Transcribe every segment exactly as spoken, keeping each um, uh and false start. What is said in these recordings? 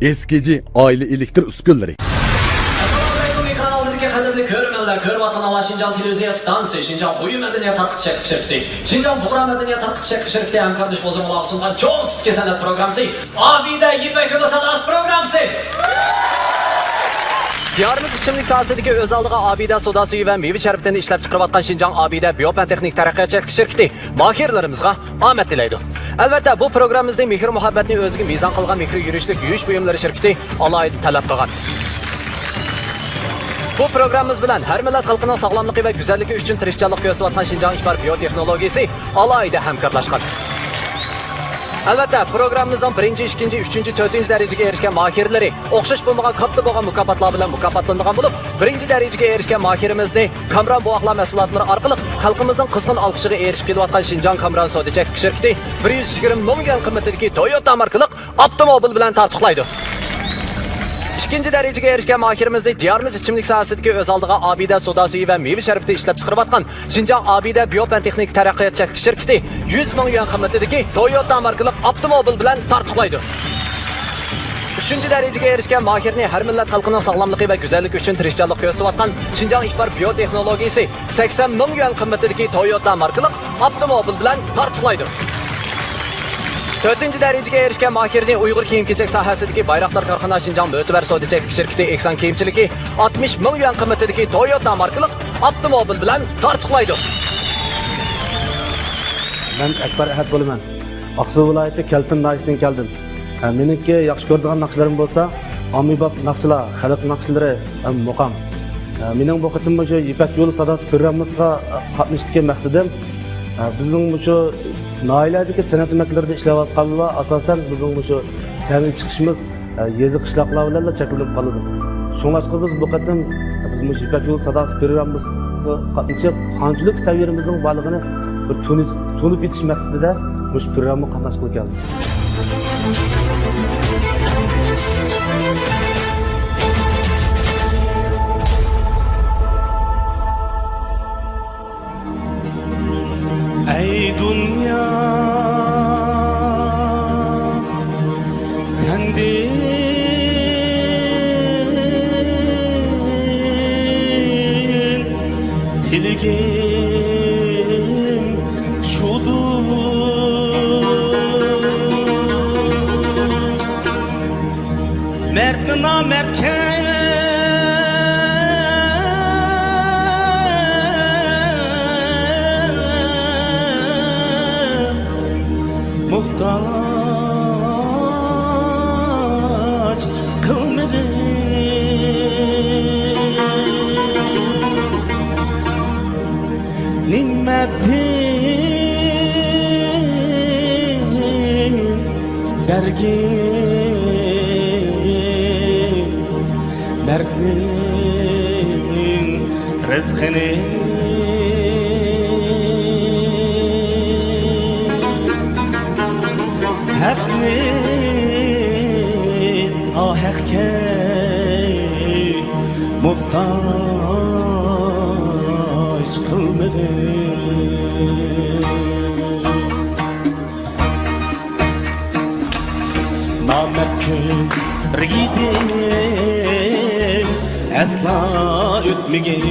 ئېس كېي جى ئائىلە ئېلېكتر ئۈسكۈنىلىرى. ئەسسالامۇ ئەلەيكۇم، ئېكران ئالدىدىكى قەدىرلىك كۆرۈرمەنلەر، كۆرۈۋاتقانلار شىنجاڭ تېلېۋىزىيە ئىستانسىسى، شىنجاڭ قويۇن مەدەنىيەت تارقىتىش چەكلىك شىركىتى، شىنجاڭ بۇغرا مەدەنىيەت تارقىتىش چەكلىك شىركىتى ھەمكارداش بولسىمۇ سۇنغان چوڭ تۈتكە سەنئەت پروگراممىسى ئابىدە يىپەك يولى ساداسى پروگراممىسى. دىيارىمىز ئىچىملىك ساھەسىدىكى ئۆز ئالدىغا ئابىدە سودا سۈيى ۋە مېۋە شەربىتىنى ئىشلەپ چىقىرىۋاتقان شىنجاڭ ئابىدە بىيوپەن تېخنىك تەرەققىيات چەكلىك شىركىتى ماھىرلىرىمىزغا ئامەت تىلەيدۇ. ئەلۋەتتە، بۇ پروگراممىمىزنى مېھىر-مۇھەببەتنى ئۆزىگە مىزان قىلغان مېھرى يۈرۈشلۈك يۇيۇش بۇيۇملىرى شىركىتى ئالاھىدە تەلەپ قىلغان. بۇ پروگراممىمىز بىلەن ھەر مىللەت خەلقىنىڭ ساغلاملىقى ۋە گۈزەللىكى ئۈچۈن تىرىشچانلىق كۆرسىتىۋاتقان شىنجاڭ ئىپار بىيو تېخنولوگىيىسى ئالاھىدە ھەمكارلاشقان. ئەلۋەتتە، پروگراممىمىزنىڭ بىرىنچى، ئىككىنچى، ئۈچىنچى، تۆتىنچى دەرىجىگە ئېرىشكەن ماھىرلىرى ئوخشاش بولمىغان كاتتا بولغان مۇكاپاتلار بىلەن مۇكاپاتلىنىدىغان بولۇپ، بىرىنچى دەرىجىگە ئېرىشكەن ماھىرىمىزنى كامران بوۋاقلار مەھسۇلاتلىرى ئارقىلىق خەلقىمىزنىڭ قىزغىن ئالقىشىغا ئېرىشىپ كېلىۋاتقان شىنجاڭ كامران سودا چەكلىك شىركىتى بىر يۈز يىگىرمە مىڭ يۈەن قىممىتىدىكى تويوتا ماركىلىق ئاپتوموبىل بىلەن تارتۇقلايدۇ. ئىككىنچى دەرىجىگە ئېرىشكەن ماھىرىمىزنى دىيارىمىز ئىچىملىك ساھەسىدىكى ئۆز ئالدىغا ئابىدە سودا سۈيى ۋە مېۋە شەربىتى ئىشلەپ چىقىرىۋاتقان شىنجاڭ ئابىدە بىيوپەن تېخنىك تەرەققىيات چەكلىك شىركىتى يۈز مىڭ يۈەن قىممىتىدىكى تويوتا ماركىلىق ئاپتوموبىل بىلەن تارتۇقلايدۇ. ئۈچىنچى دەرىجىگە ئېرىشكەن ماھىرنى ھەر مىللەت خەلقىنىڭ ساغلاملىقى ۋە گۈزەللىكى ئۈچۈن تىرىشچانلىق كۆرسىتىۋاتقان شىنجاڭ ئىپار بىيو تېخنولوگىيىسى سەكسەن مىڭ يۈەن قىممىتىدىكى تويوتا ماركىلىق ئاپتوموبىل بىلەن تارتۇقلايدۇ. تۆتىنچى دەرىجىگە ئېرىشكەن ماھىرنى ئۇيغۇر كىيىم-كېچەك ساھەسىدىكى بايراقدار كارخانا شىنجاڭ مۆتىۋەر سودا چەكلىك شىركىتى ئېھسان كىيىمچىلىكى ئاتمىش مىڭ يۈەن قىممىتىدىكى تويوتا ماركىلىق ئاپتوموبىل بىلەن تارتۇقلايدۇ. مەن ئەكبەر ئەھەت بولىمەن. ئاقسۇ ۋىلايىتى كەلپىن ناھىيەسىدىن كەلدىم. ھە، مېنىڭكى ياخشى كۆرىدىغان ناخشىلىرىم بولسا ئاممىباب ناخشىلار، خەلق ناخشىلىرى ھەم مۇقام. ھە، مېنىڭ بۇ قېتىم مۇشۇ يىپەك يولى ساداسى پروگراممىسىغا قاتنىشىشتىكى مەقسىتىم، ھە، بىزنىڭ مۇشۇ ناھىيەلەردىكى سەنئەت ئۆمەكلىرىدە ئىشلەۋاتقانلار ئاساسەن بىزنىڭ مۇشۇ سەھنىگە چىقىشىمىز، ھە، يېزا قىشلاقلار بىلەنلا چەكلىنىپ قالىدۇ. شۇڭلاشقا بىز بۇ قېتىم بىز مۇشۇ يىپەك يولى ساداسى پروگراممىسىغا قاتنىشىپ، قانچىلىك سەۋىيەمىزنىڭ بارلىقىنى بىر تونۇش، تونۇپ يېتىش مەقسىتىدە مۇشۇ پروگراممىغا قاتناشقىلى كەلدىم. ئەي دۇنيا، سەندىن تىلىگىن شۇدۇر. مەردنى نامەردكە موھتاج قىلمىغىن. نېمەتتىن بەرگىن مەردنىڭ رىزقىنى. ھەقنى ناھەقكە موھتاج قىلمىغىن. نامەرد كۆرگىدىم ئەسلا ئۆتمىگىن.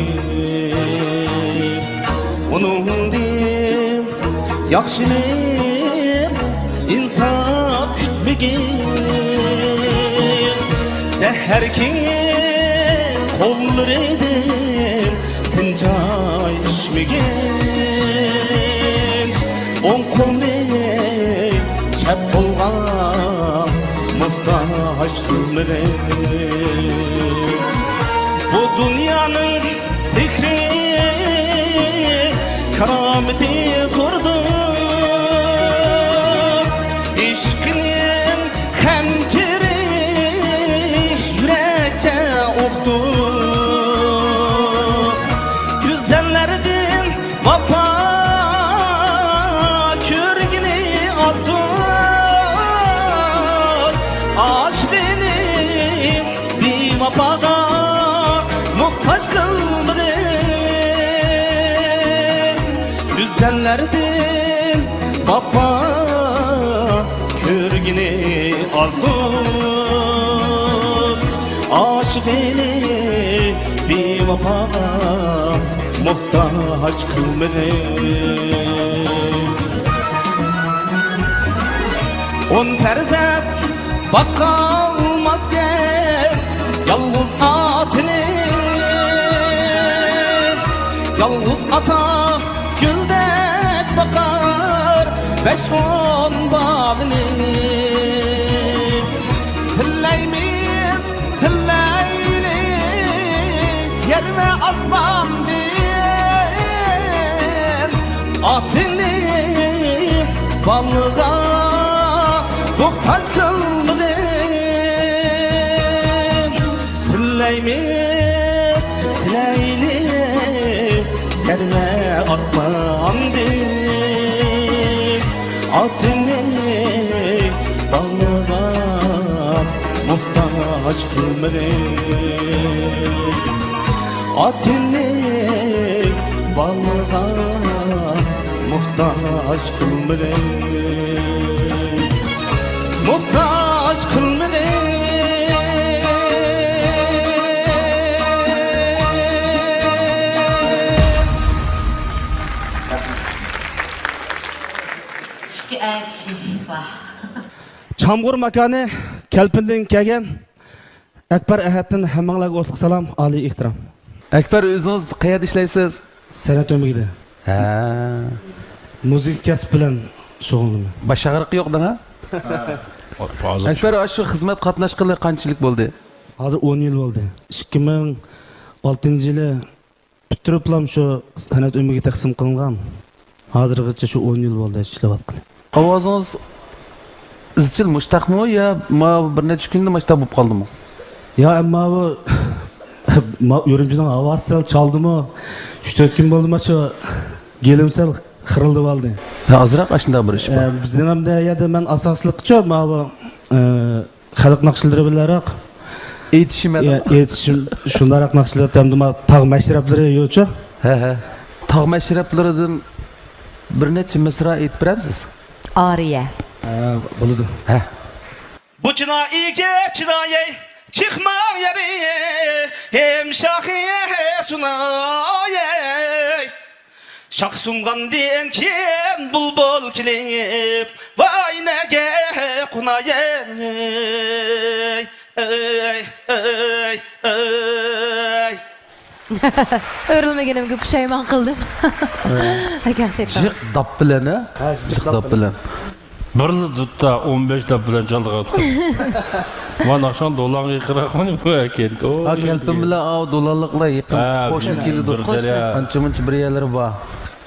ئۇنىڭدىن ياخشىلىق، ئىنساپ كۈتمىگىن. سەھەركى قوللىرىدىن سىنچاي ئىچمىگىن. ئوڭ قولنى چەپ قولغا موھتاج قىلمىغىن. بۇ دۇنيانىڭ سېھرى، كارامىتى زوردۇر. ئىشقىنىڭ خەنجىرى يۈرەككە ئوقتۇر. گۈزەللەردىن ۋاپا كۆرگىنى ئازدۇر. ئاشىقىنى بىۋاپاغا موھتاج قىلمىغىن. گۈزەللەردىن ۋاپا كۆرگىنى ئازدۇر. ماڭا موھتاج قىلمىغىن. ئون پەرزەنت باقالماسكەن يالغۇز ئاتىنى، يالغۇز ئاتا گۈلدەك باقار بەش-ئون بالىنى. تىلەيمىز، تىلەيلى يەر ۋە ئاسماندىن، ئاتىنى بالىغا موھتاج قىلمىغىن. تىلەيمىز، تىلەيلى يەر ۋە ئاسماندىن، ئاتىنى بالىغا موھتاج قىلمىغىن، ئاتىنى بالىغا موھتاج قىلمىغىن، موھتاج قىلمىغىن. ئىككى ئەكشى بار. چامغۇر ماكانى كەلپىندىن كەلگەن ئەكبەر ئەھەتتىن ھەممىڭلارغا ئوتلۇق سالام، ئالىي ئېھتىرام. ئەكبەر، ئۆزىڭىز قەيەردە ئىشلەيسىز؟ سەنئەت ئۆمىكىدە. ھە. مۇزىكا كەسپى بىلەن شۇغۇللىنىمەن. باش ئاغرىقى يوق دەڭە. ھازىر ئەكبەر، ئاشۇ خىزمەت قاتناشقىلى قانچىلىك بولدى؟ ھازىر ئون يىل بولدى. ئىككى مىڭ ئالتىنچى يىلى پۈتتۈرۈپلام شۇ سەنئەت ئۆمىكى تەقسىم قىلىنغان. ھازىرغىچە شۇ ئون يىل بولدى ئىشلەۋاتقىلى. ئاۋازىڭىز ئىزچىل مۇشتاقمۇ يا ما بىر نەچچە كۈندە مۇشتاق بولۇپ قالدىمۇ؟ يا، ئەمما بۇ ما ئۈرۈمچىنىڭ ھاۋاسى سەل چالدىمۇ، ئۈچ تۆت كۈن بولدىمۇ شۇ گېلىم سەل خىرىلدىۋالدى. ھە، ئازراق ئاشۇنداق بىر ئىش بار. ئە، بىزنىڭ ھەمدە يەردە مەن ئاساسلىقچە ما بۇ، ئە، خەلق ناخشىلىرى بىلەنراق ئېيتىشىم ھەم. ئېيتىشىم شۇنداقراق ناخشىلار ھەمدە ما تاغ مەشرەپلىرى يوچۇ. ھە، ھە. تاغ مەشرەپلىرىدىن بىر نەچچە مىسرا ئېيتىپ بېرەمسىز؟ ئارىيە. ھە، بولىدۇ. ھە. بۇ چىنايىگە چىدايەي، چىقماڭ يەرى، ھەم شاخى سۇنايەي. شاخ سۇنغاندىن كېيىن بۇلبۇل كېلىپ، ۋاي نەگە قونايەي. ئەي، ئەي، ئەي، ئەي. ئۆرۈلمىگىنىمگە پۇشايمان قىلدىم. بەك ياخشى ئېيتقان. جىق داپ بىلەن، ھە؟ ھە، جىق جىق داپ داپ بىلەن. بىلەن. بىرلا دۇتتا ئون بەش داپ بىلەن چالدىغان. مانا ئاخشام دولانغا يېقىنراقمۇ بۇ ئەكەن. ھا، كەلپىن بىلەن ئاۋۇ دولانلىقلار يېقىن ھە، قوشنا كېلىدۇ. بىر قوشنا دەريا. ئانچە-مۇنچە بىر يەرلىرى بار.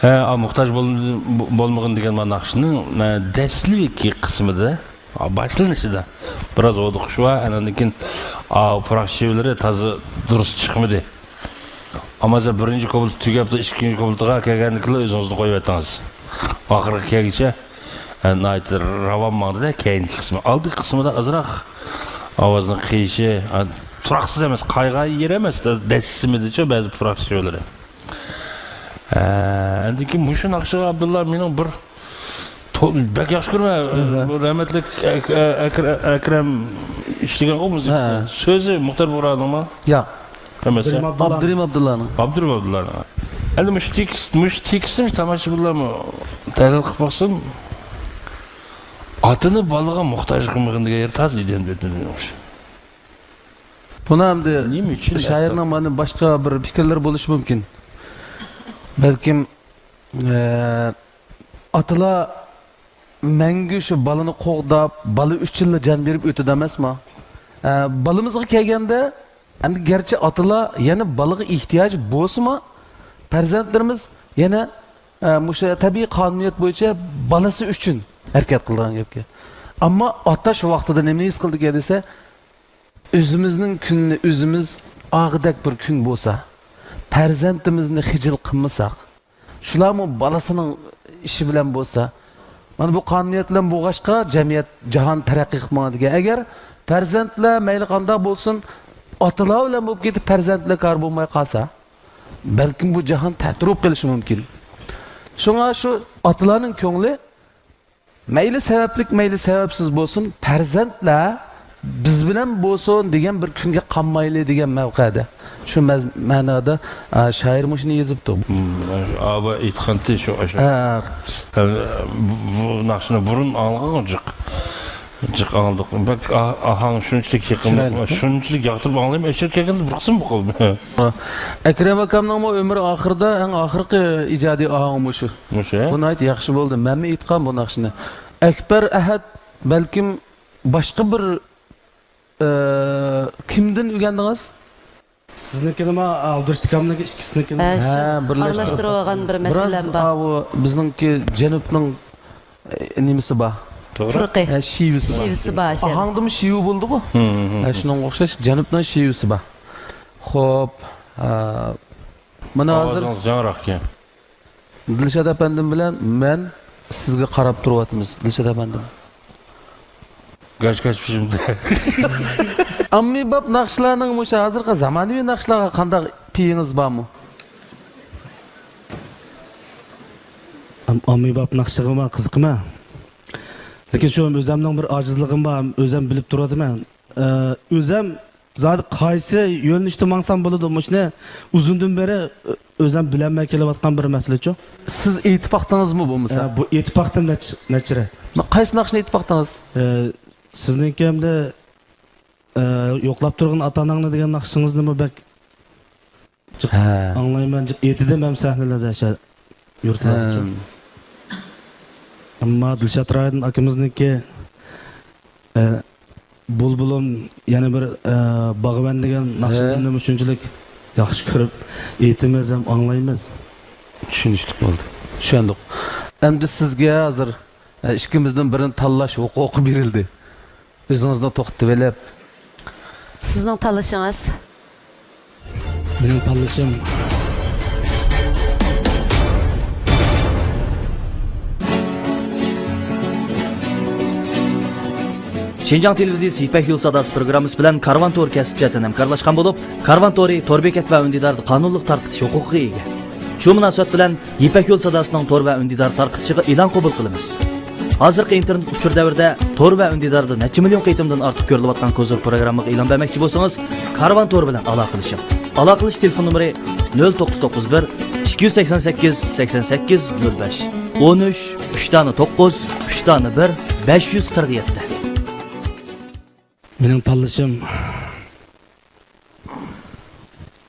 ھە، ئا، موھتاج بول-، بولمىغىن دېگەن مانا ناخشىنىڭ، ئە، دەسلىپكى قىسمىدا، ئا، باشلىنىشىدا بىراز ھودۇقۇش بار. ئاندىن كېيىن، ئا، پۇراق شېۋىلىرى تازا دۇرۇس چىقمىدى. ئەمما سىز بىرىنچى كۇپلېت تۈگەپلا ئىككىنچى كۇپلېتىغا كەلگەندىكىلا ئۆزىڭىزنى قويۇۋەتتىڭىز. ئاخىرغا كەلگۈچە، ئە، ناھايىتى راۋان ماڭدى-دە، كەينىدىكى قىسمى. ئالدىكى قىسمىدا ئازراق ئاۋازنىڭ قېيىشى، ئە، تۇراقسىز ئەمەس، قايغان يېرى ئەمەس، دەسسىمىدىچۇ بەزى پۇراق شېۋىلىرى. ئە، ئاندىن كېيىن مۇشۇ ناخشىغا ئابدۇللا مېنىڭ بىر تو-، بەك ياخشى كۆرىمەن. بۇ رەھمەتلىك ئەك-، ئە-، ئەكرە-، ئەكرەم ئىشلىگەنغۇ مۇزىكىسى. ھە. سۆزى مۇختار بۇغرانىڭمۇ؟ ياق. ئەمەس. ئابدۇرېھىم ئابدۇللانىڭ. ئابدۇرېھىم ئابدۇللانىڭ. ئەمدى مۇشۇ تېكىست، مۇشۇ تېكىستنى تاماشىبىنلارمۇ تەھلىل قىلىپ باقسۇن. ئاتىنى بالىغا موھتاج قىلمىغىن دېگەن يەر تازا ئىدىيەم دېدىم. بۇنى ئەمدى نېمە ئۈچۈن شائىرنىڭ مانا باشقا بىر پىكىرلىرى بولۇشى مۇمكىن. بەلكىم، ئە، ئاتىلار مەڭگۈ شۇ بالىنى قوغداپ، بالا ئۈچۈنلا جان بېرىپ ئۆتىدۇ ئەمەسمۇ؟ ئە، بالىمىزغا كەلگەندە، ئەمدى گەرچە ئاتىلار يەنە بالىغا ئېھتىياجى بولسىمۇ، پەرزەنتلىرىمىز يەنە، ئە، مۇشۇ تەبىئىي قانۇنىيەت بويىچە بالىسى ئۈچۈن ھەرىكەت قىلىدىغان گەپكەن. ئەمما ئاتا شۇ ۋاقتىدا نېمىنى ھېس قىلىدىكەن دېسە، ئۆزىمىزنىڭ كۈنىنى ئۆزىمىز ئاغىدەك بىر كۈن بولسا، پەرزەنتىمىزنى خىجىل قىلمىساق، شۇلارمۇ بالىسىنىڭ ئىشى بىلەن بولسا، مانا بۇ قانۇنىيەت بىلەن بولغاچقا، جەمئىيەت، جاھان تەرەققىي قىلىپ ماڭىدىكەن. ئەگەر پەرزەنتلەر مەيلى قانداق بولسۇن، ئاتىلار بىلەن بولۇپ كېتىپ، پەرزەنتلەر كار بولماي قالسا، بەلكىم بۇ جاھان تەتۈر بولۇپ قېلىشى مۇمكىن. شۇڭا شۇ ئاتىلارنىڭ كۆڭلى مەيلى سەۋەبلىك، مەيلى سەۋەبسىز بولسۇن، پەرزەنتلەر بىز بىلەن بولسۇن دېگەن بىر كۈنگە قالمايلى دېگەن مەۋقەدە. شۇ مەز-، مەنادا، ئا، شائىر مۇشۇنى يېزىپتۇ. مم، ئابا ئېيتقانتى شۇ، شۇ. ھە. بۇ، بۇ ناخشىنى بۇرۇن ئاڭلىغان جىق. جىق ئاڭلىدۇق. بەك ئا-، ئاھاڭ شۇنچىلىك يېقىم، چىرايلىق. شۇنچىلىك ياقتۇرۇپ ئاڭلايمەن. ئەشەدە كەلگەندە بىر قىسىم بۇ قىلدى. ئەكرەم ئاكامنىڭمۇ ئۆمرى ئاخىرىدا ئەڭ ئاخىرقى ئىجادىي ئاھاڭى مۇشۇ. مۇشۇ، ھە؟ بۇ ناھايىتى ياخشى بولدى. مەنمۇ ئېيتقان بۇ ناخشىنى. ئەكبەر ئەھەت، بەلكىم باشقا بىر، ئە، كىمدىن ئۆگەندىڭىز؟ سىزنىڭكىنىمۇ، ئابدۇرېشىت ئاكامنىڭكى ئىككىسىنىڭكىنى. ھە، شۇ ھە، بىرلەشتۈرۈپ. ئارىلاشتۇرۇۋالغان بىر مەسىلەم بىراز، بار. ئاۋۇ بىزنىڭكى جەنۇبنىڭ، ئە، نېمىسى بار. توغرا. پۇرىقى. ھە، شېۋىسى بار. شېۋىسى بار، شەدە. ئاھاڭدىمۇ شېۋە بولىدىغۇ؟ ھە، شۇنىڭغا ئوخشاش جەنۇبنىڭ شېۋىسى بار. خوپ، ئە، مانا ھازىر ئاۋازىڭىز ياڭراقكەن. دىلشات ئەپەندىم بىلەن مەن سىزگە قاراپ تۇرۇۋاتىمىز، دىلشات ئەپەندىم. گاچ-گاچ پىشىمدە. ئاممىباب ناخشىلارنىڭ مۇشۇ ھازىرقى زامانىۋى ناخشىلارغا قانداق پېيىڭىز بارمۇ؟ ئام-، ئاممىباب ناخشىغىمۇ قىزىقىمەن. لېكىن شۇ ئۆزەمنىڭ بىر ئاجىزلىقىم بار، ئۆزەم بىلىپ تۇرۇۋاتىمەن. ئە، ئۆزەم زادى قايسى يۆنىلىشتە ماڭسام بولىدۇ؟ مۇشۇنى ئۇزۇندىن بېرى ئۆزەم بىلەلمەي كېلىۋاتقان بىر مەسىلىچۇ. سىز ئېيتىپ باقتىڭىزمۇ بولمىسا؟ ئە، بۇ ئېيتىپ باقتىم نەچچە، نەچچە رەت. قايسى ناخشىنى ئېيتىپ باقتىڭىز؟ ئە، سىزنىڭكى ئەمدى، ئە، يوقلاپ تۇرغىن ئاتا-ئاناڭنى دېگەن ناخشىڭىزنىمۇ بەك جىق ھە. ئاڭلايمەن، جىق ئېيتىدىم ھەم سەھنىلەردە شە-، يۇرتلاردا. ھەم. ئەمما دىلشات رايدىن ئاكىمىزنىڭكى، ئە، بۇلبۇلۇم، يەنە بىر، ئە، باغۋەن دېگەن ھە. ناخشىلىرىنىمۇ شۇنچىلىك ياخشى كۆرۈپ ئېيتىمىز ھەم ئاڭلايمىز. چۈشىنىشلىك بولدى. چۈشەندۇق. ئەمدى سىزگە ھازىر، ئە، ئىككىمىزدىن بىرىنى تاللاش ھوقۇقى بېرىلدى. ئۆزىڭىزنى توختىتىۋېلىپ. سىزنىڭ تاللىشىڭىز. مېنىڭ تاللىشىم. شىنجاڭ تېلېۋىزىيىسى يىپەك يولى ساداسى پروگراممىسى بىلەن كارۋان تورى كەسىپ جەھەتتىن ھەمكارلاشقان بولۇپ، كارۋان تورى تور بېكەت ۋە ئۈندىداردا قانۇنلۇق تارقىتىش ھوقۇقىغا ئىگە. شۇ مۇناسىۋەت بىلەن يىپەك يولى ساداسىنىڭ تور ۋە ئۈندىدار تارقىتىشىغا ئېلان قوبۇل قىلىمىز. ھازىرقى ئىنتېرنېت ئۇچۇر دەۋرىدە تور ۋە ئۈندىداردا نەچچە مىليون قېتىمدىن ئارتۇق كۆرۈلۈۋاتقان كوزىر پروگراممىغا ئېلان بەرمەكچى بولسىڭىز، كارۋان تور بىلەن ئالاقىلىشىڭ. ئالاقىلىشىش تېلېفون نومۇرى: نۆل توققۇز توققۇز بىر، ئىككى يۈز سەكسەن سەككىز، سەكسەن سەككىز، نۆل بەش، ئون ئۈچ، ئۈچ دانە توققۇز، ئۈچ دانە بىر، بەش يۈز قىرىق يەتتە. مېنىڭ تاللىشىم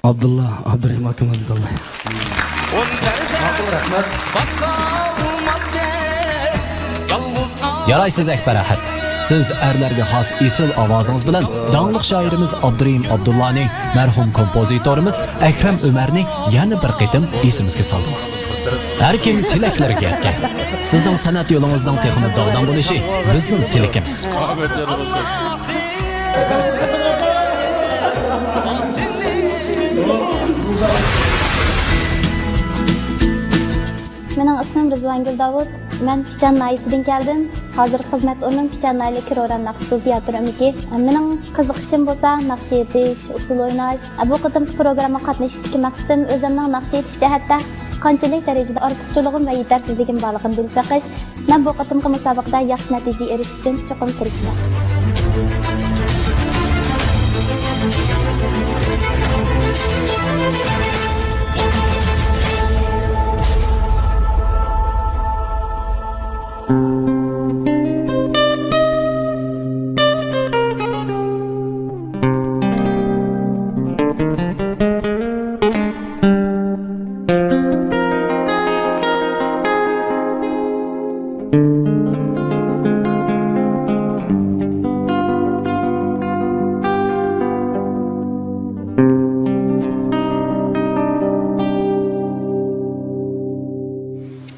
ئابدۇللا ئابدۇرېھىم ئاكىمىزنى تاللاي. ماقۇل، رەھمەت. يارايسىز، ئەكبەر ئەھەت. سىز ئەرلەرگە خاس ئېسىل ئاۋازىڭىز بىلەن داڭلىق شائىرىمىز ئابدۇرېھىم ئابدۇللانى، مەرھۇم كومپوزىتورىمىز ئەكرەم ئۆمەرنى يەنە بىر قېتىم ئېسىمىزگە سالدىڭىز. ھەر كىم تىلەكلىرىگە يەتكەن. سىزنىڭ سەنئەت يولىڭىزنىڭ تېخىمۇ داغدام بولۇشى بىزنىڭ تىلىكىمىز. مېنىڭ ئىسمىم رىزۋانگۈل داۋۇت. مەن پىچان ناھىيەسىدىن كەلدىم. ھازىرقى خىزمەت ئورنۇم پىچان ناھىيەلىك كىروران ناخشىچىسى تىياتىر ئۆمىكى. مېنىڭ قىزىقىشىم بولسا ناخشا ئېيتىش، ئۇسسۇل ئويناش. بۇ قېتىمقى پروگراممىغا قاتنىشىشتىكى مەقسىتىم ئۆزۈمنىڭ ناخشا ئېيتىش جەھەتتە قانچىلىك دەرىجىدە ئارتۇقچىلىقىم ۋە يېتەرسىزلىكىم بارلىقىنى بىلىپ بېقىش. مەن بۇ قېتىمقى مۇسابىقىدە ياخشى نەتىجە ئېرىشىش ئۈچۈن چوقۇم تىرىشىمەن.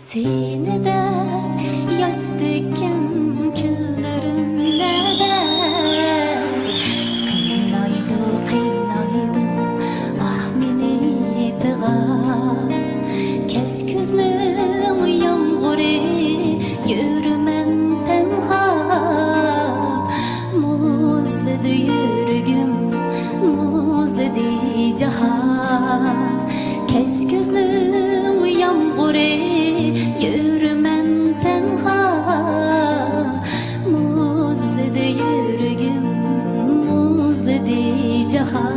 سېنى دەپ ياش تۆككەن كۈنلىرىم نەدە؟ قىينايدۇ، قىينايدۇ، ئاھ، مېنى پىغان. كەچ كۈزنىڭ يامغۇرى، يۈرىمەن تەنھا. مۇزلىدى يۈرىكىم، مۇزلىدى جاھان. كەچ كۈزنىڭ يامغۇرى، يۈرىمەن تەنھا. مۇزلىدى يۈرىكىم، مۇزلىدى جاھان.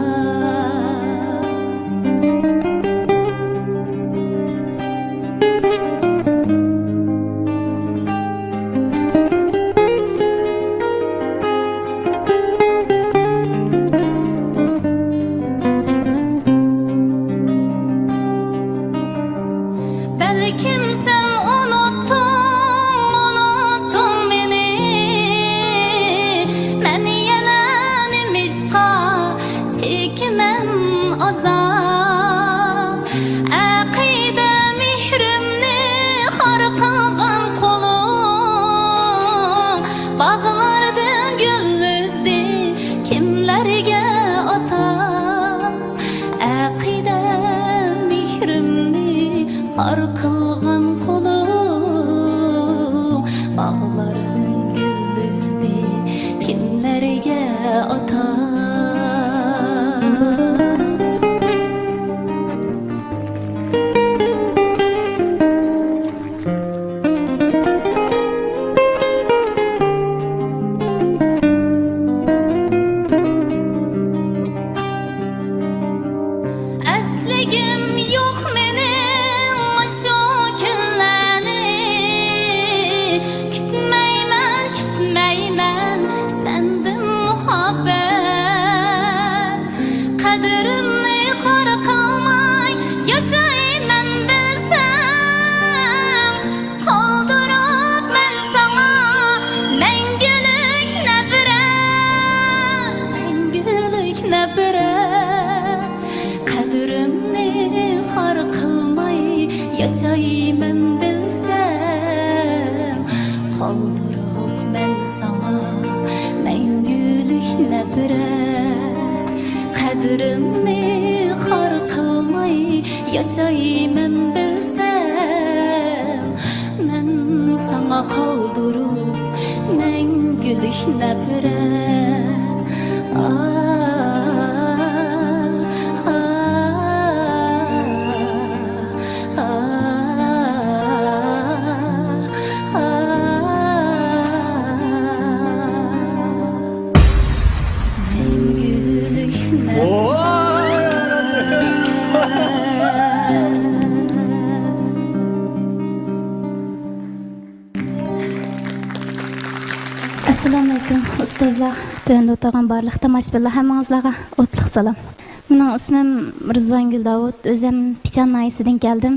قىلغان قولۇڭ، باغلاردىن گۈل ئۈزدى كىملەرگە ئاتا؟ ئەقىدە مېھرىمنى خار قىلغان قولۇڭ، باغلاردىن گۈل ئۈزدى كىملەرگە ئاتا؟ ئەسلىگۈم يوق مېنىڭ مۇشۇ كۈنلەرنى، كۈتمەيمەن، كۈتمەيمەن سەندىن مۇھەببەت. قەدرىمنى خار قىلماي ياشايمەن بىلسەم، قالدۇرۇپ مەن ساڭا مەڭگۈلۈك نەپرەت، مەڭگۈلۈك نەپرەت. قەدرىمنى خار قىلماي ياشايمەن بىلسەم، قالدۇرۇپ مەن ساڭا مەڭگۈلۈك نەپرەت. قەدرىمنى خار قىلماي ياشايمەن بىلسەم، مەن ساڭا قالدۇرۇپ مەڭگۈلۈك نەپرەت. ئا، ئا، ئا، ئا، ئا. مەڭگۈلۈك نەپرەت. ئەسسالامۇئەلەيكۇم، ئۇستازلار، تۆۋەندە ئولتۇرغان بارلىق تاماشىبىنلار، ھەممىڭىزلارغا ئوتلۇق سالام. مېنىڭ ئىسمىم رىزۋانگۈل داۋۇت، ئۆزۈم پىچان ناھىيەسىدىن كەلدىم.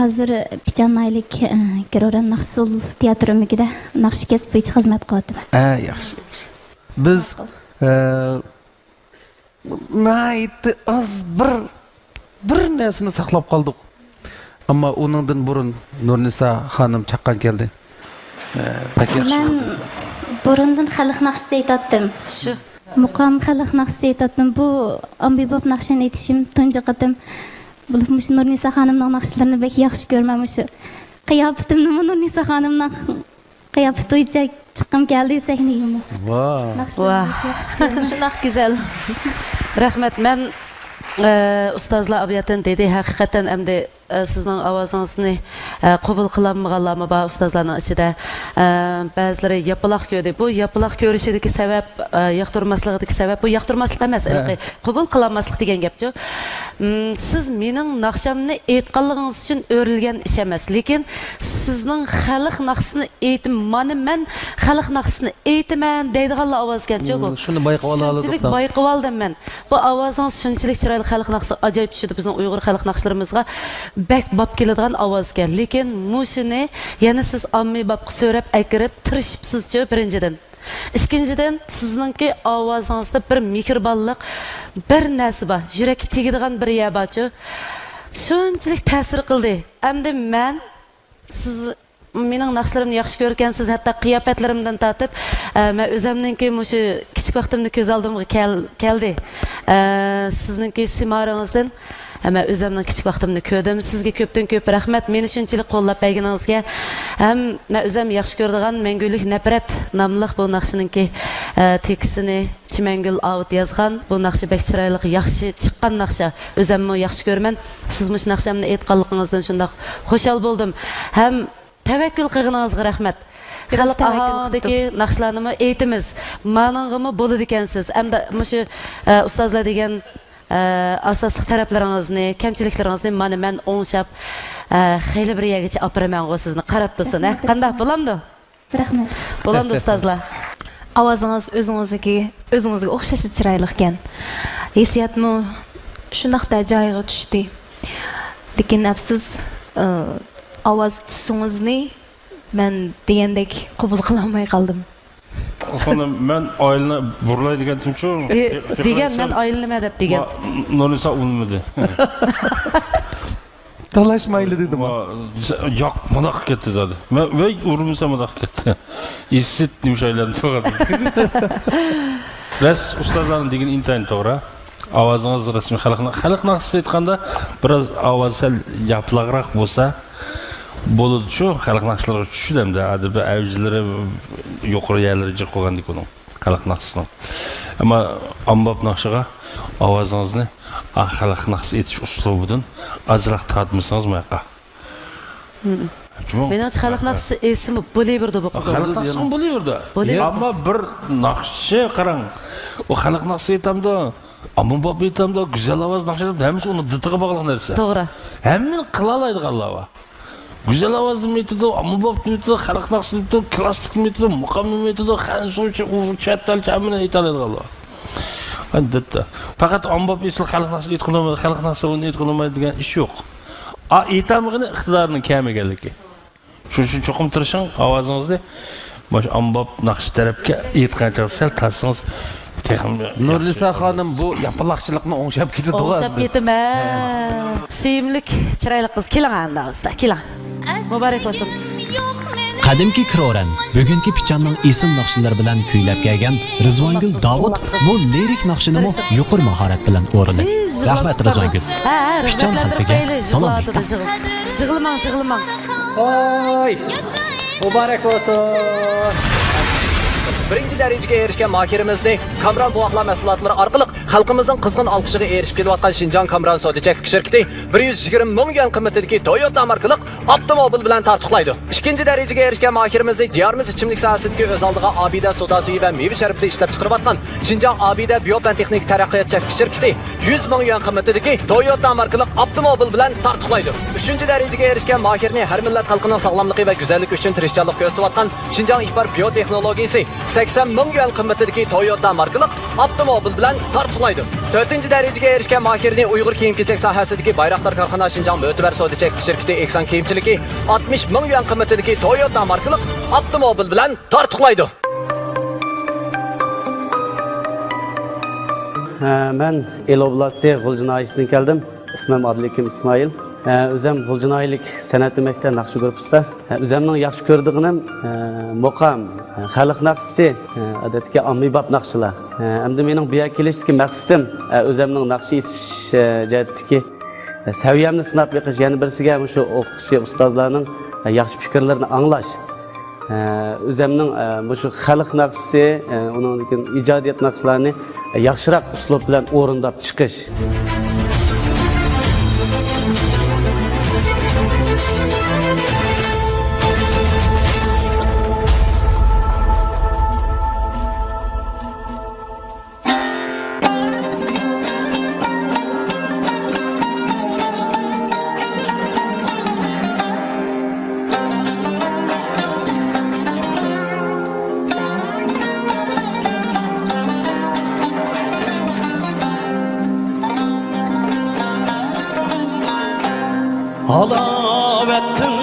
ھازىر پىچان ناھىيەلىك، ئە، گروران ناخشا ئۇسسۇل تىياتىر ئۆمىكىدە ناخشا كەسپى بويىچە خىزمەت قىلىۋاتىمەن. ھە، ياخشى، ياخشى. بىز، ئە، ناھايىتى ئاز بىر، بىر نەرسىنى ساقلاپ قالدۇق. ئەمما ئۇنىڭدىن بۇرۇن نۇرنىسا خانىم چاققان كەلدى. ئە، بەك ياخشى. مەن بۇرۇندىن خەلق ناخشىسى ئېيتاتتىم. شۇ. مۇقام خەلق ناخشىسى ئېيتاتتىم. بۇ ئاممىباب ناخشىنى ئېيتىشىم تۇنجى قېتىم. بولۇپ مۇشۇ نۇرنىسا خانىمنىڭ ناخشىلىرىنى بەك ياخشى كۆرىمەن. مۇشۇ قىياپىتىمنىمۇ نۇرنىسا خانىمنىڭ قىياپىتى بويىچە چىققۇم كەلدى سەھنىگىمۇ. ۋاھ. ناخشىلىرىنى ۋاھ. بەك ياخشى كۆرىمەن. شۇنداق گۈزەل. رەھمەت. مەن، ئە، ئۇستازلار ئابىياتىن دېدى، ھەقىقەتەن ئەمدى، ئە، سىزنىڭ ئاۋازىڭىزنى، ئە، قوبۇل قىلالمىغانلارمۇ بار ئۇستازلارنىڭ ئىچىدە. ئە، بەزىلىرى ياپىلاق كۆردى. بۇ ياپىلاق كۆرۈشىدىكى سەۋەب، ئە، ياقتۇرماسلىقىدىكى سەۋەب، بۇ ياقتۇرماسلىق ئەمەس، ھە. ھېلىقى قوبۇل قىلالماسلىق دېگەن گەپچۇ. مم، سىز مېنىڭ ناخشامنى ئېيتقانلىقىڭىز ئۈچۈن ئۆرۈلگەن ئىش ئەمەس، لېكىن سىزنىڭ خەلق ناخشىسىنى ئېيتىم-، مانا مەن خەلق ناخشىسىنى ئېيتىمەن دەيدىغانلا ئاۋاز ئىكەنچۇ بۇ. مم، شۇنى بايقىۋالالىدۇق شۇنچىلىك دا. بايقىۋالدىم مەن. بۇ ئاۋازىڭىز شۇنچىلىك چىرايلىق، خەلق ناخشىسى ئاجايىپ چۈشىدۇ، بىزنىڭ ئۇيغۇر خەلق ناخشىلىرىمىزغا بەك باب كېلىدىغان ئاۋاز ئىكەن. لېكىن مۇشۇنى يەنە سىز ئاممىبابقا سۆرەپ ئەكىرىپ تىرىشىپسىزچۇ، بىرىنچىدىن. ئىككىنچىدىن، سىزنىڭكى ئاۋازىڭىزدا بىر مېھرىبانلىق، بىر نەرسە بار، يۈرەككە تېگىدىغان بىر يەر بارچۇ. شۇنچىلىك تەسىر قىلدى. ئەمدى مەن، سىز مېنىڭ ناخشىلىرىمنى ياخشى كۆرگەنسىز، ھەتتا قىياپەتلىرىمدىن تارتىپ، ئە، مەن ئۆزەمنىڭكى مۇشۇ كىچىك ۋاقتىمنى كۆز ئالدىمغا كەل-، كەلدى. ئە، سىزنىڭكى سىمارىڭىزدىن ھە، مەن ئۆزۈمنىڭ كىچىك ۋاقتىمنى كۆردۈم. سىزگە كۆپتىن كۆپ رەھمەت، مېنى شۇنچىلىك قوللاپ بەرگىنىڭىزگە. ھەم مەن ئۆزۈم ياخشى كۆرىدىغان مەڭگۈلۈك نەپرەت ناملىق بۇ ناخشىنىڭكى، ئە، تېكىستىنى چىمەنگۈل ئاۋۇت يازغان. بۇ ناخشا بەك چىرايلىق، ياخشى چىققان ناخشا. ئۆزۈممۇ ياخشى كۆرىمەن. سىز مۇشۇ ناخشامنى ئېيتقانلىقىڭىزدىن شۇنداق خۇشال بولدۇم. ھەم تەۋەككۈل قىلغىنىڭىزغا رەھمەت. بىز خەلق تەۋەككۈل ئاھاڭىدىكى قىلدۇق. ناخشىلارنىمۇ ئېيتىمىز. مانىڭغىمۇ بولىدىكەنسىز. ئەمدى مۇشۇ، ئە، ئۇستازلار دېگەن، ئە، ئاساسلىق تەرەپلىرىڭىزنى، كەمچىلىكلىرىڭىزنى مانا مەن ئوڭشاپ، ئە، خېلى بىر يەرگىچە ئاپىرىمەنغۇ سىزنى. قاراپ تۇرسۇن، ھە؟ قانداق، بولامدۇ؟ رەھمەت. بولامدۇ، ئۇستازلار؟ ئاۋازىڭىز ئۆزىڭىزنىڭكى، ئۆزىڭىزگە ئوخشاشلا چىرايلىقكەن. ھېسسىياتمۇ شۇنداقتا جايىغا چۈشتى. لېكىن ئەپسۇس، ئاۋاز تۈسىڭىزنى مەن دېگەندەك قوبۇل قىلالماي قالدىم. خانىم، مەن ئايلىنىپ بۇرۇلاي دېگەنتىمچۇ؟ ئى، دېگەن، مەن ئايلىنىمەن دەپ دېگەن. نۇرنىسا ئۇنىمىدى. تالاشمايلى دېدىم. ما-، ياق، مۇنداق كەتتى زادى. مەن ۋەي ئۇرمىسا مۇنداق كەتتى. ئىسىت نېمىشايلارنى تۇغادى. راست، ئۇستازلارنىڭ دېگىنى ئىنتايىن توغرا. ئاۋازىڭىز رەسمىي خەلق، خەلق ناخشىسى ئېيتقاندا بىراز ئاۋاز سەل ياپىلاقراق بولسا بولىدۇ شۇ. خەلق ناخشىلىرىغا چۈشىدۇ ئەمدى. ھازىر بىر ئەۋجلىرى يۇقىرى يەرلىرى جىق بولغاندىكى ئۇنىڭ. خەلق ناخشىسىنىڭ. ئەمما ئامباب ناخشىغا ئاۋازىڭىزنى، ئا، خەلق ناخشىسى ئېيتىش ئۇسلۇبىدىن ئازراق تارتمىسىڭىز ماياققا. مم. جۇمۇ. مېنىڭچە خەلق ناخشىسى ئېيتسىمۇ بولۇۋېرىدۇ بۇ قىز. خەلق ناخشىسىمۇ بولۇۋېرىدۇ. بولۇۋېرىدۇ. ئەمما بىر ناخشىچى قاراڭ، ئۇ خەلق ناخشىسى ئېيتامدۇ، ئامباب ئېيتامدۇ، گۈزەل ئاۋاز ناخشا ئېيتامدۇ، ھەممىسى ئۇنىڭ دىتىغا باغلىق نەرسە. توغرا. ھەممىنى قىلالايدىغانلار بار. گۈزەل ئاۋازنىمۇ ئېيتىدۇ، ئامبابنىمۇ ئېيتىدۇ، خەلق ناخشىسىنى ئېيتىدۇ، كلاسسىكنىمۇ ئېيتىدۇ، مۇقامنىمۇ ئېيتىدۇ، خەنزۇچە، ئۇيغۇرچە، چەت تىلچە ھەممىنى ئېيتالايدىغانلار. ئەلۋەتتە. پەقەت ئامباب ئېيتسا خەلق ناخشىسى ئېيتقىلى بولمايدۇ، خەلق ناخشىسى ئۇنى ئېيتقىلى بولمايدۇ دېگەن ئىش يوق. ئا، ئېيتالمىغىنى ئىقتىدارىنىڭ كەم ئىكەنلىكى. شۇنىڭ ئۈچۈن چوقۇم تىرىشىڭ، ئاۋازىڭىزنى مۇشۇ ئامباب ناخشا تەرەپكە ئېيتقان چاغدا سەل تارتسىڭىز تېخىمۇ ياخشى. نۇرنىسا خانىم بۇ ياپىلاقچىلىقنى ئوڭشاپ كېتىدىغۇ ئوڭشاپ ئەمدى. كېتىمەن. ھە. سۆيۈملۈك چىرايلىق قىز، كېلىڭ ئانداق بولسا، كېلىڭ. مۇبارەك بولسۇن. قەدىمكى كرورەن، بۈگۈنكى پىچاننىڭ ئېسىل ناخشىلىرى بىلەن كۈيلەپ كەلگەن رىزۋانگۈل داۋۇت بۇ لىرىك ناخشىنىمۇ يۇقىرى ماھارەت بىلەن ئورۇنلىدى. رەھمەت رىزۋانگۈل. ھە، ھە، پىچان خەلقىگە سالام ئېيتىڭ. يىغلىماڭ، يىغلىماڭ. ۋاي! مۇبارەك بولسۇن! بىرىنچى دەرىجىگە ئېرىشكەن ماھىرىمىزنى كامران بوۋاقلار مەھسۇلاتلىرى ئارقىلىق خەلقىمىزنىڭ قىزغىن ئالقىشىغا ئېرىشىپ كېلىۋاتقان شىنجاڭ كامران سودا چەكلىك شىركىتى بىر يۈز يىگىرمە مىڭ يۈەن قىممىتىدىكى تويوتا ماركىلىق ئاپتوموبىل بىلەن تارتۇقلايدۇ. ئىككىنچى دەرىجىگە ئېرىشكەن ماھىرىمىزنى دىيارىمىز ئىچىملىك ساھەسىدىكى ئۆز ئالدىغا ئابىدە سودا سۈيى ۋە مېۋە شەربىتى ئىشلەپ چىقىرىۋاتقان شىنجاڭ ئابىدە بىيو پەن تېخنىكا تەرەققىيات چەكلىك شىركىتى يۈز مىڭ يۈەن قىممىتىدىكى تويوتا ماركىلىق ئاپتوموبىل بىلەن تارتۇقلايدۇ. ئۈچىنچى دەرىجىگە ئېرىشكەن ماھىرنى ھەر مىللەت خەلقىنىڭ ساغلاملىقى ۋە گۈزەللىكى ئۈچۈن تىرىشچانلىق كۆرسىتىۋاتقان شىنجاڭ ئىپار بىيو تېخنولوگىيىسى سەكسەن مىڭ يۈەن قىممىتىدىكى تويوتا ماركىلىق ئاپتوموبىل بىلەن تارتۇقلايدۇ. تۆتىنچى دەرىجىگە ئېرىشكەن ماھىرنى ئۇيغۇر كىيىم-كېچەك ساھەسىدىكى بايراقدار كارخانا شىنجاڭ مۆتىۋەر سودا چەكلىك شىركىتى ئېھسان كىيىمچىلىكى ئاتمىش مىڭ يۈەن قىممىتىدىكى تويوتا ماركىلىق ئاپتوموبىل بىلەن تارتۇقلايدۇ. ھە، مەن ئىلى ئوبلاستى غۇلجا ناھىيەسىدىن كەلدىم. ئىسمىم ئابلىكىم ئىسمائىل. ھە، ئۆزۈم غۇلجا ناھىيەلىك سەنئەت ئۆمەكتە ناخشا گۇرۇپپىسىدا. ھە، ئۆزۈمنىڭ ياخشى كۆرىدىغىنىم، ھە، مۇقام، ھە، خەلق ناخشىسى، ھە، ئادەتتىكى ئاممىباب ناخشىلار. ھە، ئەمدى مېنىڭ بۇ يەرگە كېلىشتىكى مەقسىتىم، ھە، ئۆزۈمنىڭ ناخشا ئېيتىش، ھە، جەھەتتىكى، ھە، سەۋىيەمنى سىناپ بېقىش، يەنە بىرسىگە مۇشۇ ئوقۇتقۇچى ئۇستازلارنىڭ، ھە، ياخشى پىكىرلىرىنى ئاڭلاش. ھە، ئۆزەمنىڭ، ھە، مۇشۇ خەلق ناخشىسى، ھە، ئۇنىڭدىن كېيىن ئىجادىيەت ناخشىلارنى، ھە، ياخشىراق ئۇسلۇب بىلەن ئورۇنداپ چىقىش. ھالاۋەتتىن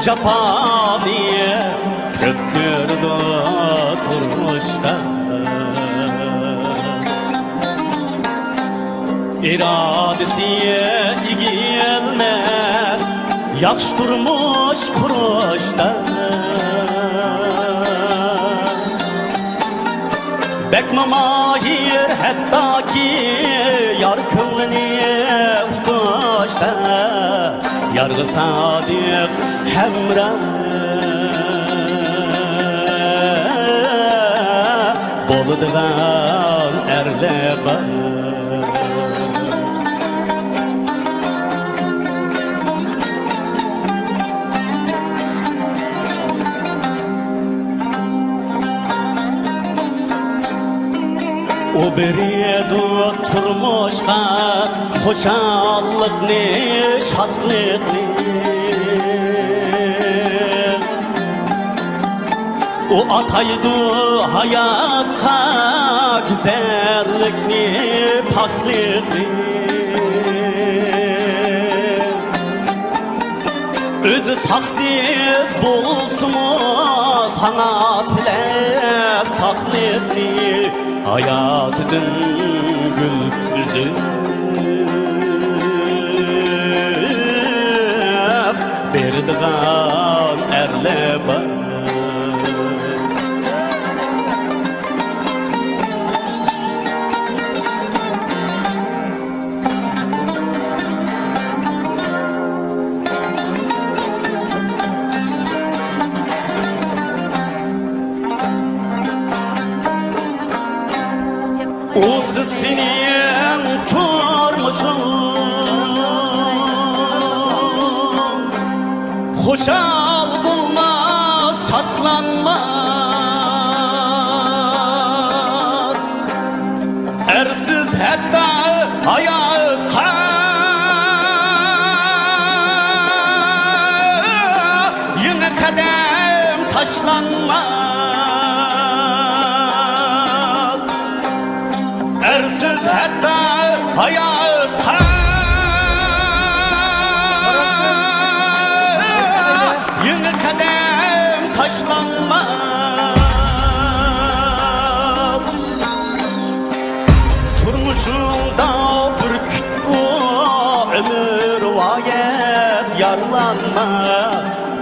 جاپانى كۆپ كۆرىدۇ تۇرمۇشتا. ئىرادىسى ئېگىلمەس ياخشى تۇرمۇش قۇرۇشتا. بەكمۇ ماھىر ھەتتاكى يار كۆڭلىنى ئۇتۇشتا، يارغا سادىق ھەمراھ بولىدىغان ئەرلەر بار. ئۇ بېرىدۇ تۇرمۇشقا خۇشاللىقنى، شادلىقنى. ئۇ ئاتايدۇ ھاياتقا گۈزەللىكنى، پاكلىقنى. ئۆزى ساقسىز بولسىمۇ، ساڭا تىلەپ ساقلىقنى، ھاياتىدىن گۈل ئۈزۈپ. ئۇسىز سېنىڭ تۇرمۇشۇڭ، خۇشال بولماس، شادلانماس. ئەرسىز ھەتتا ھاياتقا يېڭى قەدەم تاشلانماس. ئەرسىز ھەتتا ھاياتقا يېڭى قەدەم تاشلانماس. تۇرمۇشۇڭدا بىر كۈت ئۇ ئۆمۈر ۋايەت يارىلانما.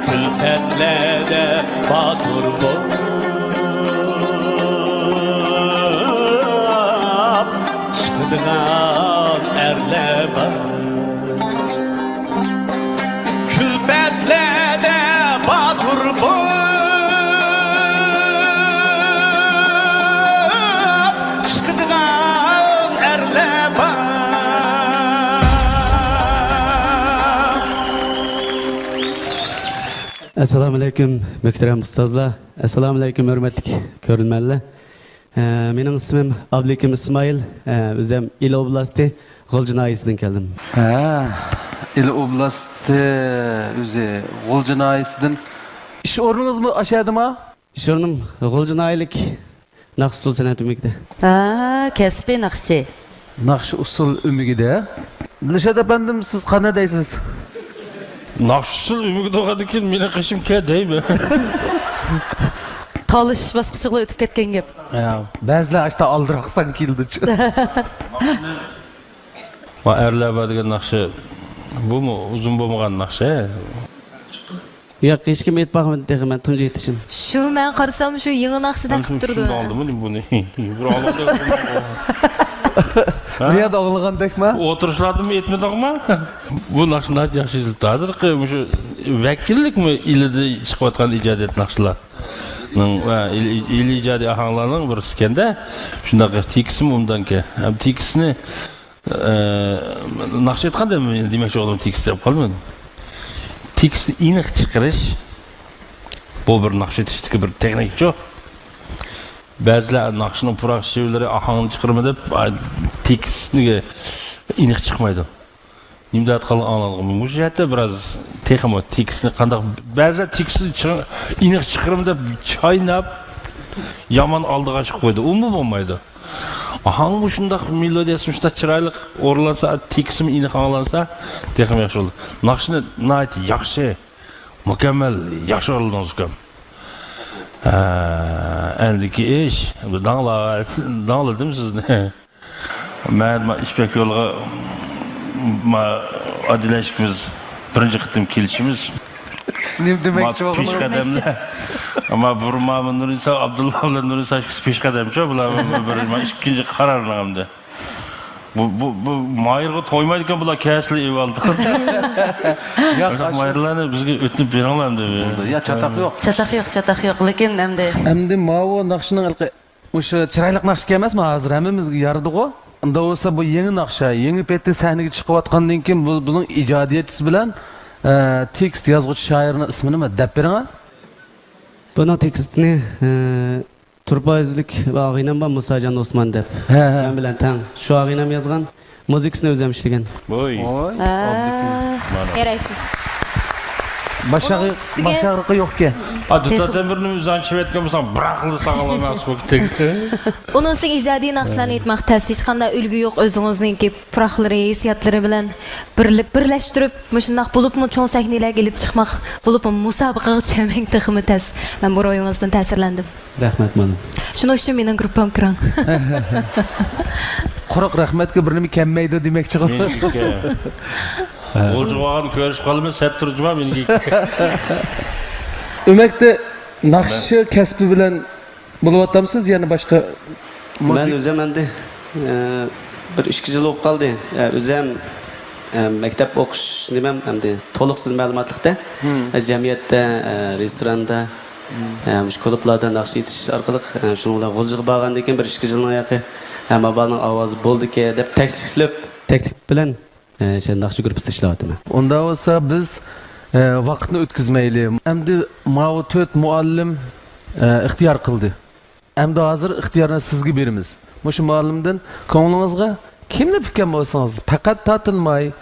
كۈلپەتلەردە باتۇر بولۇپ چىقىدىغان ئەرلەر بار. كۈلپەتلەردە باتۇر بولۇپ چىقىدىغان ئەرلەر بار. ئەسسالامۇئەلەيكۇم، مۆھتەرەم ئۇستازلار. ئەسسالامۇئەلەيكۇم، ھۆرمەتلىك كۆرۈرمەنلەر. ئە، مېنىڭ ئىسمىم ئابلىكىم ئىسمائىل. ئە، ئۆزۈم ئىلى ئوبلاستى غۇلجا ناھىيەسىدىن كەلدىم. ھە، ئىلى ئوبلاستى ئۆزى غۇلجا ناھىيەسىدىن. ئىش ئورنىڭىزمۇ ئاشۇ يەردىما؟ ئىش ئورنۇم غۇلجا ناھىيەلىك ناخشا ئۇسسۇل سەنئەت ئۆمىكىدە. ھە، كەسپىي ناخشىچى. ناخشا ئۇسسۇل ئۆمىكىدە. دىلشات ئەپەندىم، سىز قانداق دەيسىز؟ ناخشا ئۇسسۇل ئۆمىكىدە بولغاندىن كېيىن مېنىڭ قېشىم كەل دەيمەن. تالىشىش باسقۇچىغىلا ئۆتۈپ كەتكەن گەپ. يا، بەزىلەر ئاشتا ئالدىراق سان كېلىدۇچۇ. ما ئەرلەر بار دېگەن ناخشا، بۇمۇ ئۇزۇن بولمىغان ناخشا. ياق، ھېچكىم ئېيتىپ باقمىدى تېخى، مەن تۇنجى ئېيتىشىم. شۇ، مەن قارىسام، شۇ يېڭى ناخشىدەك قىلىپ تۇرىدۇ. شۇنداق ئالدىمۇ بۇنى؟ بىر ئاڭلىدىم. رىيادا ئاڭلىغاندەكما؟ ئولتۇرۇشلاردىمۇ ئېيتمىدىڭما؟ بۇ ناخشا ناھايىتى ياخشى يېزىلىپتۇ. ھازىرقى مۇشۇ ۋەكىللىكمۇ ئىلىدە چىقىۋاتقان ئىجادىيەت ناخشىلارنىڭ ۋە ئىلى، ئىلى ئىجادىي ئاھاڭلارنىڭ بىرسىكەندە، شۇنداق تېكىستمۇ ئوبدانكەن. ھەم تېكىستنى ئە، ناخشا ئېيتقاندا مەن دېمەكچى بولغىنىم تېكىست دەپ قالمىدىم. تېكىستنى ئېنىق چىقىرىش، بۇ بىر ناخشا ئېيتىشتىكى بىر تېخنىكىچۇ. بەزىلەر ناخشىنىڭ پۇراق شېۋىلىرى ئاھاڭنى چىقىرىمەن دەپ، ئا، تېكىستنى ئېنىق چىقمايدۇ. نېمە دەۋاتقانلىقى ئاڭلانغىنى. مۇشۇ جەھەتتە بىراز تېخىمۇ تېكىستنى قانداق، بەزىلەر تېكىستنى چىڭ-، ئېنىق چىقىرىمەن دەپ چايناپ، يامان ئالدىغا چىقىپ قويىدۇ. ئۇمۇ بولمايدۇ. ئاھاڭمۇ شۇنداق، مېلودىيەسىمۇ شۇنداق چىرايلىق ئورۇنلانسا، تېكىستىمۇ ئېنىق ئاڭلانسا، تېخىمۇ ياخشى بولىدۇ. ناخشىنى ناھايىتى ياخشى، مۇكەممەل، ياخشى ئورۇنلىدىڭىز، ئۇكام. ھە، ئەندىكى ئىش، داڭلا-، داڭلىدىم سىزنى. مەن ما يىپەك يولىغا، ما ئادىلە ئىككىمىز بىرىنچى قېتىم كېلىشىمىز. نېمە دېمەكچى بولغىنىڭىز؟ پېشقەدەملەر. ئەمما بۇرما نۇرىسا، ئابدۇللا بىلەن نۇرىسا ئىككىسى پېشقەدەمچۇ، بۇلار بىر، بىر، ما ئىككىنچى قارارنىڭ ئەمدى. بۇ، بۇ، بۇ مايىرغا تويمايدىكەن، بۇلار كەسلى ئېۋالدى. ياق، مايىرلارنى بىزگە ئۆتۈنۈپ بېرىڭلار ئەمدى. بولدى. يا، چاتاق يوق. چاتاق يوق، چاتاق يوق، لېكىن ئەمدى. ئەمدى ماۋۇ ناخشىنىڭ ھېلىقى مۇشۇ چىرايلىق ناخشىكەن ئەمەسمۇ؟ ھازىر ھەممىمىزگە يارىدىغۇ. ئۇنداق بولسا بۇ يېڭى ناخشا، يېڭى پېتى سەھنىگە چىقىۋاتقاندىن كېيىن بۇ بىزنىڭ ئىجادىيەتچىسى بىلەن، ئە، تېكىست يازغۇچى شائىرنىڭ ئىسمىنى دەپ بېرىڭە. بۇنىڭ تېكىستىنى، ئە، تۇرپان يۈزلۈك بىر ئاغىنەم بار، مۇساجان ئوسمان دەپ. ھە، ھە. مەن بىلەن تەڭ. شۇ ئاغىنەم يازغان. مۇزىكىسىنى ئۆزۈم ئىشلىگەن. ۋوي. ۋوي. ھە. ئابدۇكىم. مانا. يارايسىز. باش ئاغرىق-، ئۇنىڭ ئۈستىگە باش ئاغرىقى يوقكەن. دۇتادىن بىرنى ئۆزۈڭ چېۋەتكەن بولساڭ، بىراقلا ساغلام ناخشا بولۇپ كېتەي. ئۇنىڭ ئۈستىگە ئىجادىي ناخشىلارنى ئېيتماق تەس. ھېچقانداق ئۈلگە يوق، ئۆزىڭىزنىڭكى پۇراقلىرى، ھېسسىياتلىرى بىلەن بىرلە-، بىرلەشتۈرۈپ، مۇشۇنداق بولۇپمۇ چوڭ سەھنىلەرگە ئېلىپ چىقماق، بولۇپمۇ مۇسابىقىگە چۈشەنمەك تېخىمۇ تەس. مەن بۇ روھىڭىزدىن تەسىرلەندىم. رەھمەت، مۇئەللىم. شۇنىڭ ئۈچۈن مېنىڭ گۇرۇپپامغا كىرىڭ. قۇرۇق رەھمەتكە بىر نېمە كەلمەيدۇ دېمەكچىغۇ. مېنىڭكى. غۇلجىغا بارغان كۆرۈشۈپ قالىمىز، سەت تۇرجىما مېنىڭكى. ئۆمەكتە ناخشىچى كەسپى بىلەن بولۇۋاتامسىز يەنە باشقا؟ مەن مۇزىك- ئۆزۈم ئەمدى، ئە، بىر ئىككى يىل بولۇپ قالدى. ئە، ئۆزۈم، ئە، مەكتەپ ئوقۇش نېمەم ئەمدى تولۇقسىز مەلۇماتلىقتا. ئە، جەمئىيەتتە، ئە، رېستوراندا، ئە، مۇشۇ كۇلۇبلاردا ناخشا ئېيتىش ئارقىلىق، ئە، شۇنىڭ بىلەن غۇلجىغا بارغاندىن كېيىن بىر ئىككى يىلنىڭ ياقى ھەممە بالىنىڭ ئاۋازى بولدىكى دەپ تەكلىپ، تەكلىپ بىلەن، ئە، شۇ ناخشا گۇرۇپپىسىدا ئىشلەۋاتىمەن. ئۇندا بولسا بىز، ئە، ۋاقىتنى ئۆتكۈزمەيلى. ئەمدى ماۋۇ تۆت مۇئەللىم، ئە، ئىختىيار قىلدى. ئەمدى ھازىر ئىختىيارنى سىزگە بېرىمىز. مۇشۇ مۇئەللىمدىن كۆڭلىڭىزگە كىمنى پۈككەن بولسىڭىز، پەقەت تارتىنماي،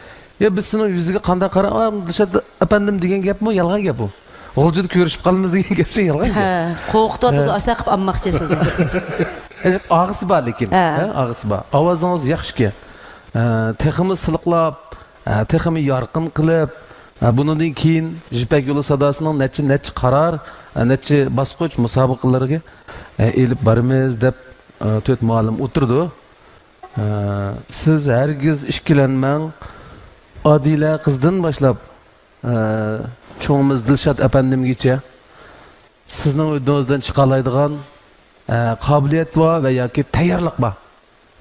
يا بىز سېنىڭ يۈزىگە قانداق قاراپ، «ئا، دىلشات ئەپەندىم» دېگەن گەپمۇ يالغان گەپ ئۇ. «غۇلجىدا كۆرۈشۈپ قالىمىز» دېگەن گەپ شۇ يالغان گەپ. ھە، قورقۇتۇۋاتىدۇ، ھە. ئاشۇنداق قىلىپ ئالماقچى سىزنى. ئازراق ئاغىسى بار لېكىن. ھە. ھە، ئاغىسى بار. ئاۋازىڭىز ياخشىكەن. ھە، تېخىمۇ سىلىقلاپ، ھە، تېخىمۇ يارقىن قىلىپ، ھە، بۇنىڭدىن كېيىن يىپەك يولى ساداسىنىڭ نەچچە، نەچچە قارار، ھە، نەچچە باسقۇچ مۇسابىقىلىرىگە، ھە، ئېلىپ بارىمىز دەپ، ھە، تۆت مۇئەللىم ئولتۇرىدۇ. ھە، سىز ھەرگىز ئىككىلەنمەڭ. ئادىلە قىزدىن باشلاپ، ئە، چوڭىمىز دىلشات ئەپەندىمگىچە سىزنىڭ ھۆددىڭىزدىن چىقالايدىغان، ئە، قابىلىيەت بار ۋە ياكى تەييارلىق بار.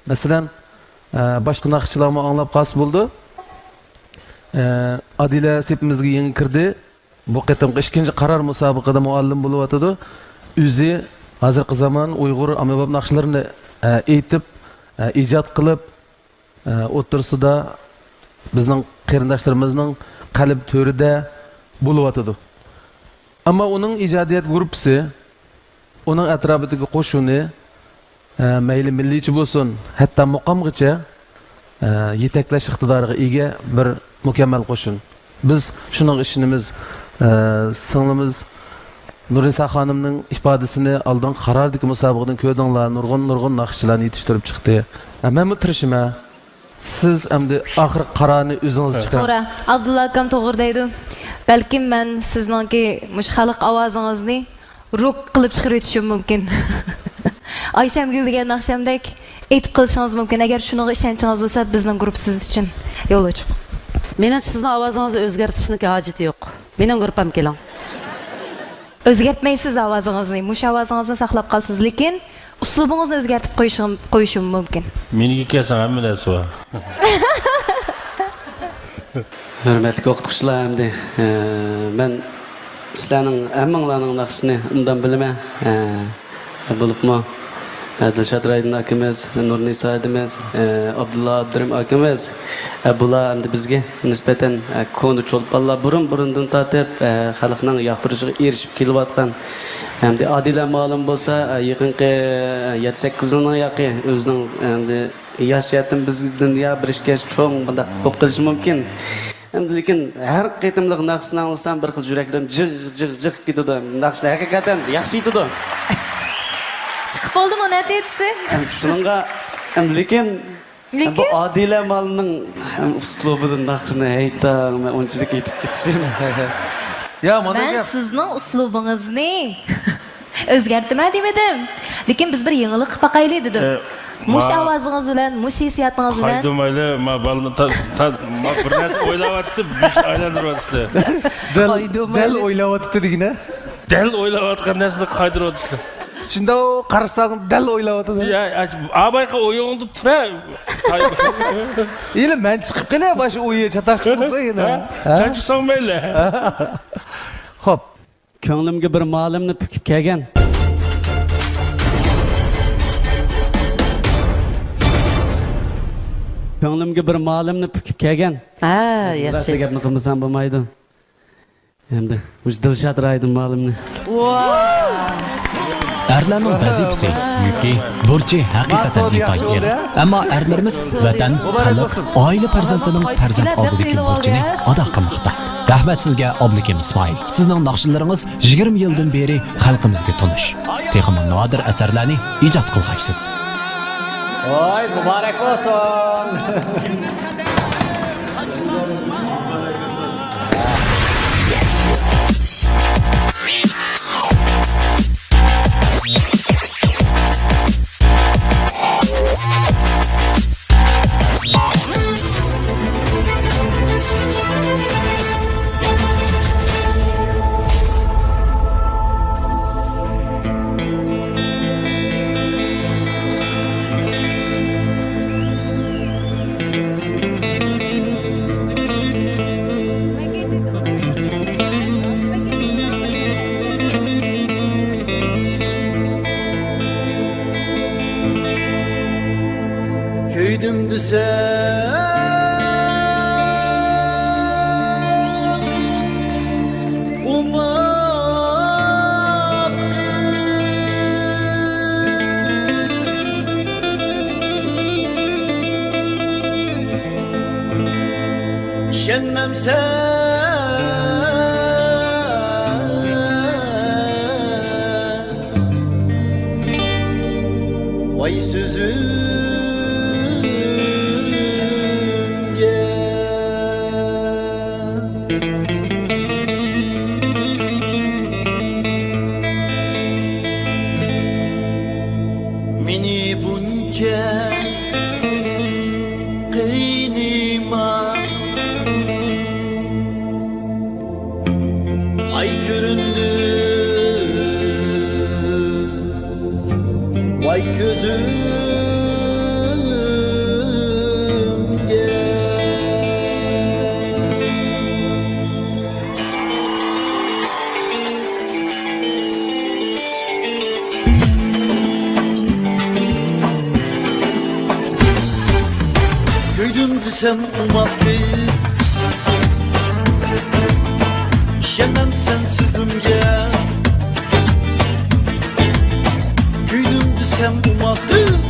مەسىلەن، ئە، باشقا ناخشىچىلارمۇ ئاڭلاپ قالسا بولىدۇ. ئە، ئادىلە سېپىمىزگە يېڭى كىردى. بۇ قېتىمقى ئىككىنچى قارار مۇسابىقىدە مۇئەللىم بولۇۋاتىدۇ. ئۆزى ھازىرقى زامان ئۇيغۇر ئاممىباب ناخشىلىرىنى، ئە، ئېيتىپ، ئە، ئىجاد قىلىپ، ئە، ئوتتۇرىسىدا بىزنىڭ قېرىنداشلىرىمىزنىڭ قەلب تۆرىدە بولۇۋاتىدۇ. ئەمما ئۇنىڭ ئىجادىيەت گۇرۇپپىسى، ئۇنىڭ ئەتراپىدىكى قوشۇنى، ئە، مەيلى مىللىيچە بولسۇن، ھەتتا مۇقامغىچە، ئە، يېتەكلەش ئىقتىدارىغا ئىگە بىر مۇكەممەل قوشۇن. بىز شۇنىڭغا ئىشىنىمىز. ئە، سىڭلىمىز نۇرنىسا خانىمنىڭ ئىپادىسىنى ئالدىنقى قاراردىكى مۇسابىقىدىن كۆردۈڭلار، نۇرغۇن، نۇرغۇن ناخشىچىلارنى يېتىشتۈرۈپ چىقتى. ئە، مەنمۇ تىرىشىمەن. سىز ئەمدى ئاخىرقى قارارنى ئۆزىڭىز چىقىرىڭ. توغرا، ئابدۇللا ئاكام توغرا دەيدۇ. بەلكىم مەن سىزنىڭكى مۇشۇ خەلق ئاۋازىڭىزنى روك قىلىپ چىقىرىۋېتىشىم مۇمكىن. ئايشەمگۈل دېگەن ناخشامدەك ئېيتىپ قىلىشىڭىز مۇمكىن. ئەگەر شۇنىڭغا ئىشەنچىڭىز بولسا، بىزنىڭ گۇرۇپپا سىز ئۈچۈن يول ئوچۇق. مېنىڭچە، سىزنىڭ ئاۋازىڭىزنى ئۆزگەرتىشنىڭكى ھاجىتى يوق. مېنىڭ گۇرۇپپامغا كېلىڭ. ئۆزگەرتمەيسىز ئاۋازىڭىزنى، مۇشۇ ئاۋازىڭىزنى ساقلاپ قالىسىز، لېكىن ئۇسلۇبىڭىزنى ئۆزگەرتىپ قويۇشۇم، قويۇشۇم مۇمكىن. مېنىڭكىگە كەلسەڭ، ھەممە نەرسە بار. ھۆرمەتلىك ئوقۇتقۇچىلار، ئەمدى، ئە، مەن سىلەرنىڭ ھەممىڭلارنىڭ ناخشىسىنى ئوبدان بىلىمەن. ئە، بولۇپمۇ، ئە، دىلشات رايدىن ئاكىمىز، نۇرنىسا ھەدىمىز، ئە، ئابدۇللا ئابدۇرېھىم ئاكىمىز، ئە، بۇلار ئەمدى بىزگە نىسبەتەن، ئە، كونا چولپانلار، بۇرۇن-بۇرۇندىن تارتىپ، ئە، خەلقنىڭ ياقتۇرۇشىغا ئېرىشىپ كېلىۋاتقان. ئەمدى ئادىلە مۇئەللىم بولسا، ئە، يېقىنقى، ئە، يەتتە سەككىز يىلنىڭ ياقى ئۆزىنىڭ ئەمدى ياش يەتتىم بىزدىن يا بىر ئىككى ياش چوڭ، مۇنداق بولۇپ قېلىشى مۇمكىن. ئەمدى لېكىن ھەر قېتىملىق ناخشىسىنى ئاڭلىسام، بىر خىل يۈرەكلىرىم جىغ، جىغ، جىغ كېتىدۇ. ناخشا ھەقىقەتەن ياخشى ئېيتىدۇ. چىقىپ بولدىمۇ نەتىجىسى؟ ئەم، شۇنىڭغا، ئەم، لېكىن، ئەم، بۇ لېكىن؟ ئادىلە مالنىڭ، ئەم، ئۇسلۇبىدا ناخشىنى ھەيتاڭ، مەن ئۇنچىلىك ئېيتىپ كېتىشىم. يا، مانا مەن گەپ. سىزنىڭ ئۇسلۇبىڭىزنى ئۆزگەرتىمەن دېمىدىم. لېكىن بىز بىر يېڭىلىق قىلىپ باقايلى دېدىم. ئە، مۇشۇ ما-، ئاۋازىڭىز بىلەن، مۇشۇ ھېسسىياتىڭىز بىلەن. قايدۇرمايلى، ما بالىنى تا-، تا-، ما بىر نەرسە ئويلاۋاتىسىلەر، بېشىنى ئايلاندۇرۇۋاتىسىلەر. دەل، قايدۇرمايلى. دەل ئويلاۋاتىتتى دېگىنە. دەل ئويلاۋاتقان نەرسىنى قايدۇرۇۋاتىسىلەر. شۇنداق قارىساڭ، دەل ئويلاۋاتىدۇ. يا، ئا-، ئابايقا ئويۇڭدا تۇرە. ھېلى مەن چىقىپ قېلە، باشقا ئۇيى چاتاق چىقمىسا يەنە. ھە؟ ھە؟ سەن چىقساڭ مەيلى. خوپ. كۆڭلۈمگە بىر مالىمنى پۈكۈپ كەلگەن. كۆڭلۈمگە بىر مالىمنى پۈكۈپ كەلگەن. ھە، ياخشى. بىر گەپنى قىلمىسام بولمايدۇ. ئەمدى مۇشۇ دىلشات رايدىن مالىمنى. ئەرلەرنىڭ ۋەزىپىسى، يۈكى، بۇرچى ھەقىقەتەن ئىنتايىن ئېغىر. ئەمما ئەرلىرىمىز ۋەتەن، خەلق، ئائىلە پەرزەنتىنىڭ پەرزەنت ئالدىدىكى بۇرچىنى ئادا قىلماقتا. رەھمەت سىزگە، ئابلىكىم ئىسمائىل. سىزنىڭ ناخشىلىرىڭىز يىگىرمە يىلدىن بېرى خەلقىمىزگە تونۇش. تېخىمۇ نادىر ئەسەرلەرنى ئىجاد قىلغايسىز. ۋاي، مۇبارەك بولسۇن! دېسەم، ئوماق قىز. ئىشەنمەمسەن ۋاي سۆزۈمگە. مېنى بۇنچە قىينىما. ئاي كۆرۈندى ۋاي كۆزۈمگە. كۆيدۈم دېسەم ئوماق قىز، ئىشەنمەمسەن سۆزۈمگە. كۆيدۈم دېسەم ئوماق قىز،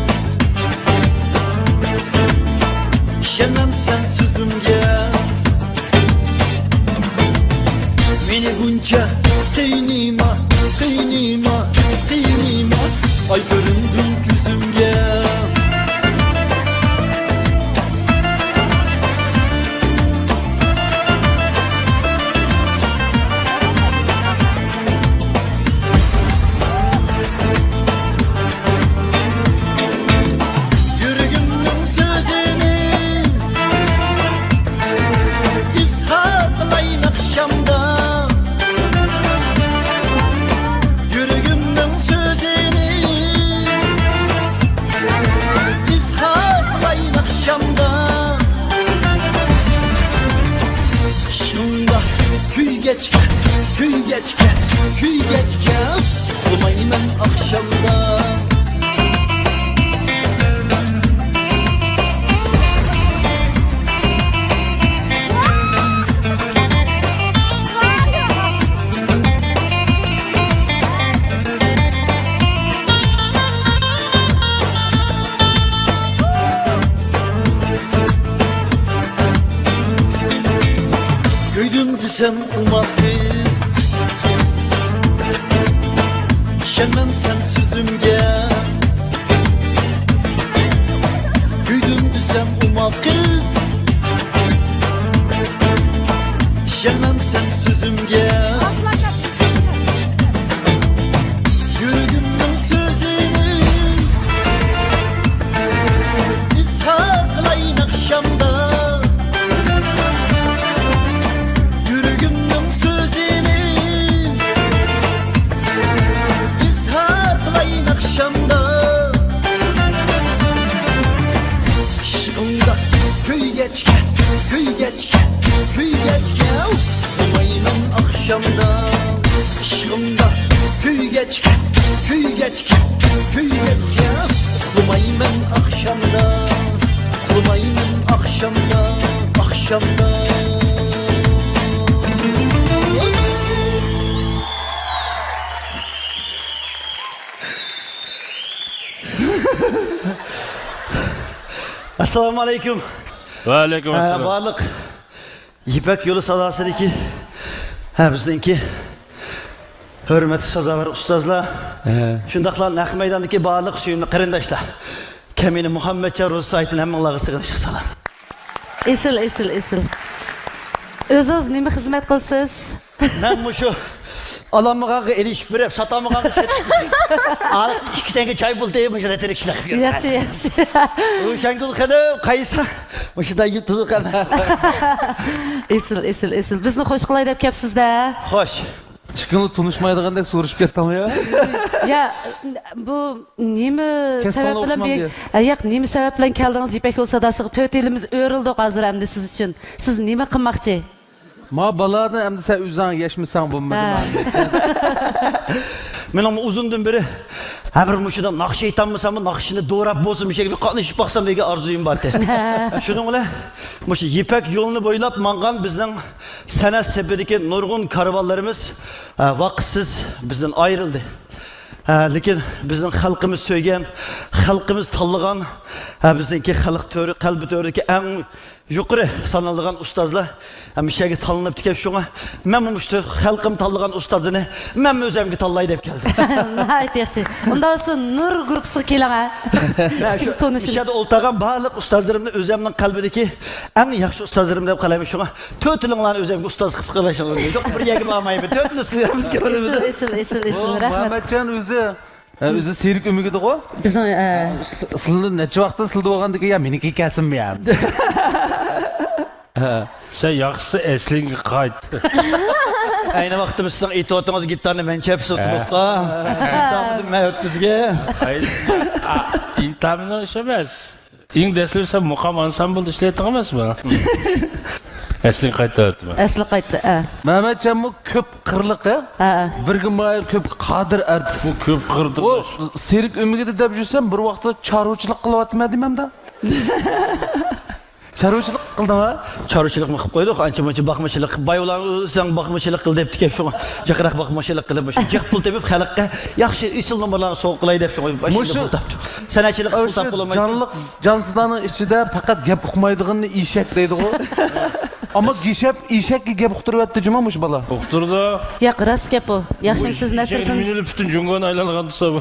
ئىشەنمەمسەن سۆزۈمگە. مېنى بۇنچە قىينىما، قىينىما، قىينىما. ئاي كۆرۈندۈڭ كۆزۈمگە. يۈرىكىمنىڭ سۆزىنى ئىزھار قىلاي ناخشامدا. يۈرىكىمنىڭ سۆزىنى ئىزھار قىلاي ناخشامدا. ئىشقىڭدا كۆيگەچكە، كۆيگەچكە، كۆيگەچكە ئۇخلىمايمەن ئاخشامدا. كۆيدۈم دېسەم ئوماق قىز، ئىشەنمەمسەن سۆزۈمگە. كۆيدۈم دېسەم ئوماق قىز، ئىشەنمەمسەن سۆزۈمگە. يۈرىكىمنىڭ سۆزىنى ئىزھار قىلاي ناخشامدا. يۈرىكىمنىڭ سۆزىنى ئىزھار قىلاي ناخشامدا. ئىشقىڭدا كۆيگەچكە، كۆيگەچكە، كۆيگەچكە ئۇخلىمايمەن ئاخشامدا. ئىشقىڭدا كۆيگەچكە، كۆيگەچكە، كۆيگەچكە ئۇخلىمايمەن ئاخشامدا. ئۇخلىمايمەن ئاخشامدا، ئاخشامدا. ئەسسالامۇ ئەلەيكۇم. ۋەئەلەيكۇم ھە، ئەسسالام. بارلىق يىپەك يولى ساداسىدىكى، ھە، بىزنىڭكى ھۆرمەتلىك سازاۋەر ئۇستازلار، ھە، شۇنداقلا نەق مەيداندىكى بارلىق سۆيۈملۈك قېرىنداشلار، كەمىنە مۇھەممەتجان روزى سايىتىدىن ھەممىڭلارغا سېغىنىشلىق سالام. ئېسىل، ئېسىل، ئېسىل. ئۆزىڭىز نېمە خىزمەت قىلىسىز؟ مەن مۇشۇ ئالالمىغانغا ئېلىشىپ بېرىپ، ساتالمىغانغا سېتىپ، ئارىدا ئىككى تەڭگە چاي پۇل دەپ مۇشۇ رەتىرىكچىلىك قىلىمەن. ياخشى، ياخشى. روشەنگۈل خېنىم، قايسى؟ مۇشۇنداق يۇتۇلۇق ئەمەس. ئېسىل، ئېسىل، ئېسىل. بىزنى خوش قىلاي دەپ كەپسىز-دە. خوش. ئىككىڭلار تونۇشمايدىغاندەك سورىشىپ كەتتىڭلار يا. يا، بۇ نېمە سەۋەب بىلەن بۇ يەرگە، ھە، ياق، نېمە سەۋەب بىلەن كەلدىڭىز يىپەك يولى ساداسىغا؟ تۆت يىلىمىز ئۆرۈلدۇق ھازىر ئەمدى سىز ئۈچۈن. سىز نېمە قىلماقچى؟ ما بالىنى ئەمدى سەن ئۆزۈڭ يەشمىسەڭ بولمىدىمۇ؟ ھە. مېنىڭ ئۇزۇندىن بېرى، ھە، بىر مۇشۇنداق ناخشا ئېيتالمىساممۇ، ناخشىنى دوراپ بولسۇن، مۇشۇ يەرگە بىر قاتنىشىپ باقسام دېگەن ئارزۇيۇم بار ئىدى. شۇنىڭ بىلەن مۇشۇ يىپەك يولىنى بويلاپ ماڭغان بىزنىڭ سەنئەت سېپىدىكى نۇرغۇن كارۋانلىرىمىز، ھە، ۋاقىتسىز بىزدىن ئايرىلدى. ھە، لېكىن بىزنىڭ خەلقىمىز سۆيگەن، خەلقىمىز تاللىغان، ھە، بىزنىڭكى خەلق تۆرى، قەلبى تۆرىدىكى ئەڭ يۇقىرى سانىلىدىغان ئۇستازلار، ھە، مۇشۇ يەرگە تاللىنىپتىكەن. شۇڭا مەنمۇ مۇشۇ خەلقىم تاللىغان ئۇستازنى مەنمۇ ئۆزۈمگە تاللاي دەپ كەلدىم. ناھايىتى ياخشى. ئۇنداق بولسا نۇر گۇرۇپپىسىغا كېلىڭ، ھە. مەن شۇ، ئىككىمىز تونۇشىمىز. مۇشۇ يەردە ئولتۇرغان بارلىق ئۇستازلىرىمنى ئۆزۈمنىڭ قەلبىدىكى ئەڭ ياخشى ئۇستازلىرىم دەپ قارايمەن. شۇڭا تۆتىلىڭلارنى ئۆزۈمگە ئۇستاز قىلىپ قىلىشىڭلار. يوق، بىر يەرگە بارمايمەن. تۆتىلى سىلەرمىزگە بارىمىز. ئېسىل، ئېسىل، ئېسىل، ئېسىل. بۇ رەھمەت. مۇھەممەتجان ئۆزى، ھە، ئۆزى سېرىك ئۆمىكىدىغۇ؟ بىزنىڭ، ئە، س-، سىلىدىن نەچچە ۋاقىتتىن سىلىدە بولغاندىكىن، يا مېنىڭكى كەلسىنمۇ يا؟ سەن ياخشىسى ئەسلىڭگە قايت. ئەينى ۋاقىتتا بىز سىزنىڭ ئېيتىۋاتقىنىڭىز گىتارنى مەن چېلىپ، سىز ھە. تۇتۇپ قا. ئىنتامنى مەن ئۆتكۈزگەن. ئاي، ئا، ئىنتامنىڭ ئىشى ئەمەس. ئەڭ دەسلەپ سەن مۇقام ئانسامبىلدا ئىشلەيتتىڭ ئەمەسمۇ؟ ئەسلىگە قايتىۋەتتىم. ئەسلى قايتتى، ئە. مەمەتجانمۇ كۆپ قىرلىقى، ھە، ھە. بىرگە مايىل كۆپ قادىر ئارتىس. بۇ كۆپ قىرلىق. ئۇ سېرىك ئۆمىكىدە دەپ يۈرسەم، بىر ۋاقىتتا چارۋىچىلىق قىلىۋاتىمەن دېمەمدە. چارۋىچىلىق قىلدىڭ ھە؟ چارۋىچىلىقمۇ قىلىپ قويدۇق، ئانچە مۇنچە باقمىچىلىق، بايۋۇلار سەن باقمىچىلىق قىل دەپتىكەن، شۇڭا جىقراق باقمىچىلىق قىلىپ، مۇشۇ جىق پۇل تېپىپ، خەلققە ياخشى ئېسىل نومۇرلارنى سوۋغا قىلاي دەپ، شۇڭا مۇشۇ پۇل تاپتۇق. سەنئەتچىلىك پۇل تاپقىلى بولمايدۇ. جانلىق، جانسىزلارنىڭ ئىچىدە پەقەت گەپ ئۇقمايدىغىنىنى ئېشەك دەيدىغۇ. ئەمما گېشەپ ئېشەككە گەپ ئۇقتۇرۇۋەتتى جۇما مۇشۇ بالا. ئۇقتۇرىدۇ. ياق، راست گەپ بۇ. ياخشىمۇ سىز نەسىردىن؟ مىنىلىپ پۈتۈن جۇڭگونى ئايلانغان تۇرسا بۇ.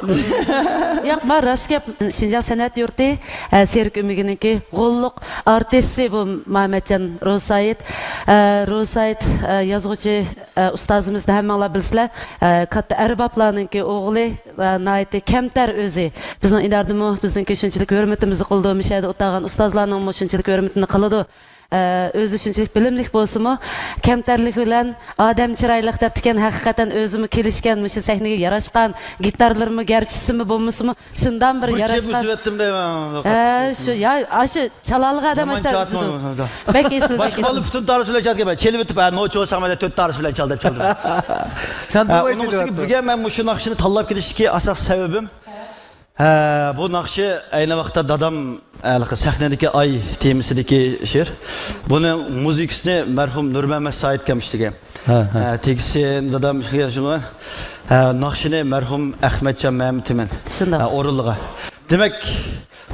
ياق، ما راست گەپ. شىنجاڭ سەنئەت يۇرتى، ئە، سېرىك ئۆمىكىنىڭكى غوللۇق ئارتىسى بۇ مەمەتجان روسايىت. ئە، روسايىت، ئە، يازغۇچى، ئە، ئۇستازىمىزنى ھەممىڭلار بىلىسىلەر. ئە، كاتتا ئەربابلارنىڭكى ئوغلى، ئە، ناھايىتى كەمتەر ئۆزى. بىزنىڭ ئىدارىدىمۇ بىزنىڭكى شۇنچىلىك ھۆرمىتىمىزنى قىلىدۇ، مۇشۇ يەردە ئولتۇرغان ئۇستازلارنىڭمۇ شۇنچىلىك ھۆرمىتىنى قىلىدۇ. ئە، ئۆزى شۇنچىلىك بىلىملىك بولسىمۇ، كەمتەرلىك بىلەن ئادەم چىرايلىق دەپتىكەن، ھەقىقەتەن ئۆزىمۇ كېلىشكەن، مۇشۇ سەھنىگە ياراشقان، گىتارلىرىمۇ گەرچە ئىسمى بولمىسىمۇ، شۇنداق بىر بىر چېلىپ ياراشقان. ئۈزۈۋەتتىم دەيمەن. ھە، شۇ، يا، ئاشۇ چالالىغان ئادەم يامان ئاشۇنداق چاتماڭ ئۈزىدۇ. بەك ئېسىل، بەك باشقا ئېسىل. بالا پۈتۈن تارىخ سۆزلەپ چاتكەن، چېلىۋېتىپ، ھە، نوچى بولساڭ مانا تۆت تارىخ سۆزلەپ چال دەپ چالدىم. ھە، ئۇنىڭ ئۈستىگە بۈگۈن مەن مۇشۇ ناخشىنى تاللاپ كېلىشتىكى ئاساس سەۋەبىم، ھە، بۇ ناخشا ئەينى ۋاقىتتا دادام، ھېلىقى سەھنىدىكى ئاي تېمىسىدىكى شېئىر. بۇنىڭ مۇزىكىسىنى مەرھۇم نۇرمەمەت سائىت ئىكەم ئىشلىگەن. ھە، ھە. ھە، تېكىستى دادام ئىشلىگەن شۇنى. ھە، ناخشىنى مەرھۇم ئەخمەتجان مەمتىمىن، شۇنداق. ھە، ئورۇنلىغان. دېمەك،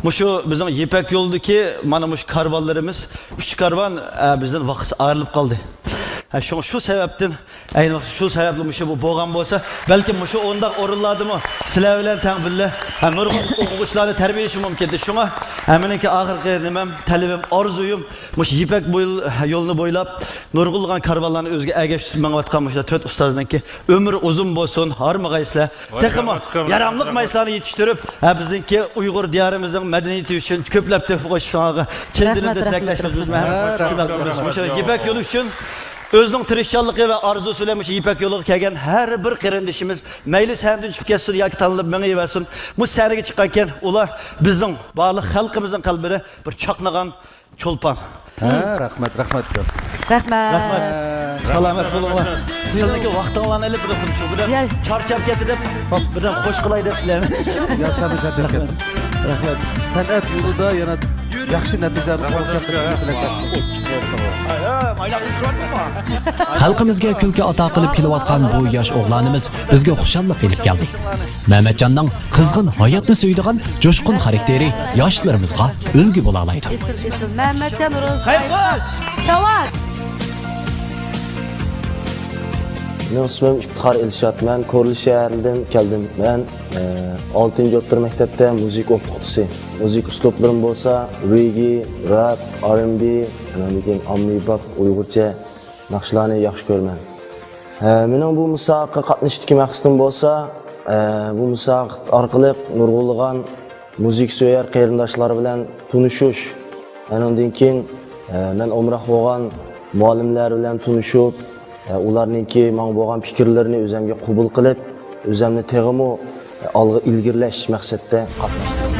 مۇشۇ بىزنىڭ يىپەك يولىدىكى مانا مۇشۇ كارۋانلىرىمىز، ئۈچ كارۋان، ھە، بىزدىن ۋاقىتسىز ئايرىلىپ قالدى. ھە، شۇڭا شۇ سەۋەبتىن ئەينى ۋاقىت شۇ سەۋەبلىمۇ شۇ بۇ بولغان بولسا، بەلكىم مۇشۇ ئۇنداق ئورۇنلاردىمۇ سىلەر بىلەن تەڭ بىللە، ھە، نۇرغۇن ئوقۇغۇچىلارنى تەربىيەلىشى مۇمكىن ئىدى. شۇڭا، ھە، مېنىڭكى ئاخىرقى نېمەم، تەلىپىم، ئارزۇيۇم، مۇشۇ يىپەك بويل-، يولىنى بويلاپ نۇرغۇنلىغان كارۋانلارنى ئۆزىگە ئەگەشتۈرۈپ مېڭىۋاتقان مۇشۇ تۆت ئۇستازنىڭكى ئۆمرى ئۇزۇن بولسۇن، ھارمىغايسىلەر. تېخىمۇ ياراملىق مايسىلارنى يېتىشتۈرۈپ، ھە، بىزنىڭكى ئۇيغۇر دىيارىمىزنىڭ مەدەنىيىتى ئۈچۈن كۆپلەپ تۆھپە قوشۇشىڭلارغا چىن دىلىمدىن تىلەكداشلىق بىلدۈرىمەن. ھەممە شۇنداق قىلىمىز. مۇشۇ يىپەك يولى ئۈچۈن ئۆزىنىڭ تىرىشچانلىقى ۋە ئارزۇسى بىلەن مۇشۇ يىپەك يولىغا كەلگەن ھەر بىر قېرىندىشىمىز مەيلى سەھنىدىن چۈشۈپ كەتسۇن ياكى تاللىنىپ مېڭىۋەرسۇن، مۇشۇ سەھنىگە چىققانكەن ئۇلار بىزنىڭ بارلىق خەلقىمىزنىڭ قەلبىدە بىر چاقنىغان چولپان. ھە، رەھمەت، رەھمەت كۆپ. رەھمەت. رەھمەت. سالامەت بولۇڭلار. سىلەرنىڭكى ۋاقتىڭلارنى ئېلىپ، بىر خۇددى شۇ بىلەن ياي. چارچاپ كەتتى دەپ، بىردەم خوش قىلاي دەپ سىلەرنى. يا، سەن چارچاپ كەتتىڭ. رەھمەت. سەنئەت يولىدا يەنە ياخشى نەتىجىلەرنى قولغا كەلتۈرۈشۈڭلارنى تىلەكداشمەن. خەلقىمىزگە كۈلكە ئاتا قىلىپ كېلىۋاتقان بۇ ياش ئوغلانىمىز بىزگە خۇشاللىق ئېلىپ كەلدى. مەمەتجاننىڭ قىزغىن ھاياتنى سۆيىدىغان جۇشقۇن خاراكتېرى ياشلىرىمىزغا ئۈلگە بولالايدۇ. ئېسىل، ئېسىل. مەمەتجان روزى. قايغۇش! چاۋاك! مېنىڭ ئىسمىم ئىپتىخار ئىلشات. مەن كورلا شەھىرىدىن كەلدىم. مەن، ئە، ئالتىنچى ئوتتۇرا مەكتەپتە مۇزىكا ئوقۇتقۇچىسى. مۇزىكا ئۇسلۇبلىرىم بولسا رېگگې، رەپ، ئار ئېند بى، ئاندىن كېيىن ئاممىباب، ئۇيغۇرچە ناخشىلارنى ياخشى كۆرىمەن. ئە، مېنىڭ بۇ مۇسابىقىگە قاتنىشىشتىكى مەقسىتىم بولسا، ئە، بۇ مۇسابىقە ئارقىلىق نۇرغۇنلىغان مۇزىكا سۆيەر قېرىنداشلار بىلەن تونۇشۇش، ئانىڭدىن كېيىن، ئە، مەن ئومراق بولغان مۇئەللىملەر بىلەن تونۇشۇپ، ئە، ئۇلارنىڭكى ماڭا بولغان پىكىرلىرىنى ئۆزەمگە قوبۇل قىلىپ، ئۆزەمنى تېخىمۇ ئالغا ئىلگىرىلەش مەقسەتتە قاتناشتىم.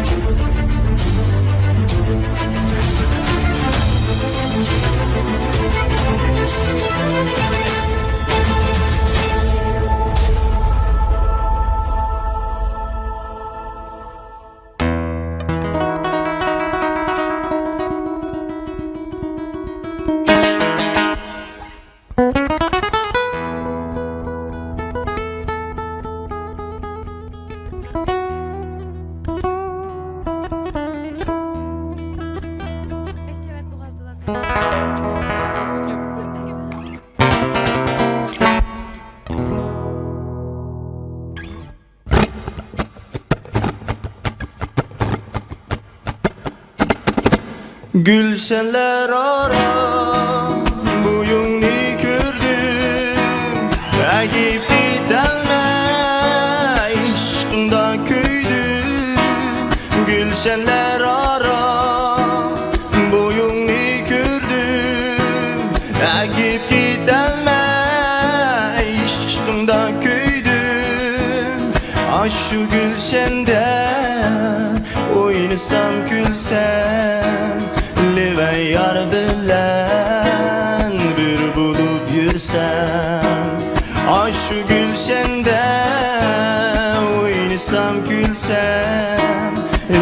گۈلشەنلەر ئارا بويۇڭنى كۆردۈم، ئەگىپ كېتەلمەي ئىشقىڭدا كۆيدۈم. گۈلشەنلەر ئارا بويۇڭنى كۆردۈم، ئەگىپ كېتەلمەي ئىشقىڭدا كۆيدۈم. ئاشۇ گۈلشەندە ئوينىسام، كۈلسەم، لېۋەن يار بىلەن بىر بولۇپ يۈرسەم. ئاشۇ گۈلشەندە ئوينىسام، كۈلسەم،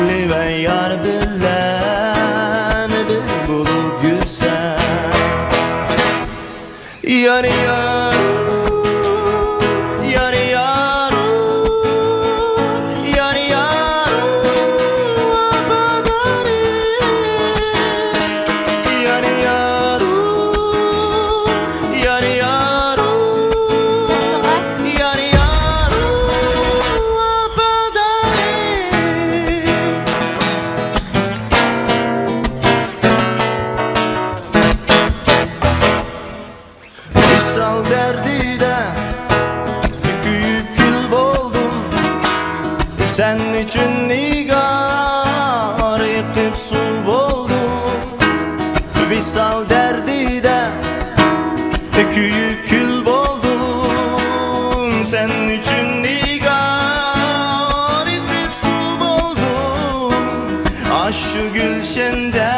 لېۋەن يار بىلەن بىر بولۇپ يۈرسەم. يار يار، يار يار، يار يار، ۋاپادارى. يار يار، يار يار، يار يار، ۋاپادارى. ۋىسال دەردىدە كۆيۈپ كۈل بولدۇم، سەن ئۈچۈن نىگار ئېقىپ سۇ بولدۇم. ۋىسال دەردىدە كۆيۈپ كۈل بولدۇم، سەن ئۈچۈن نىگار ئېقىپ سۇ بولدۇم. ئاشۇ گۈلشەندە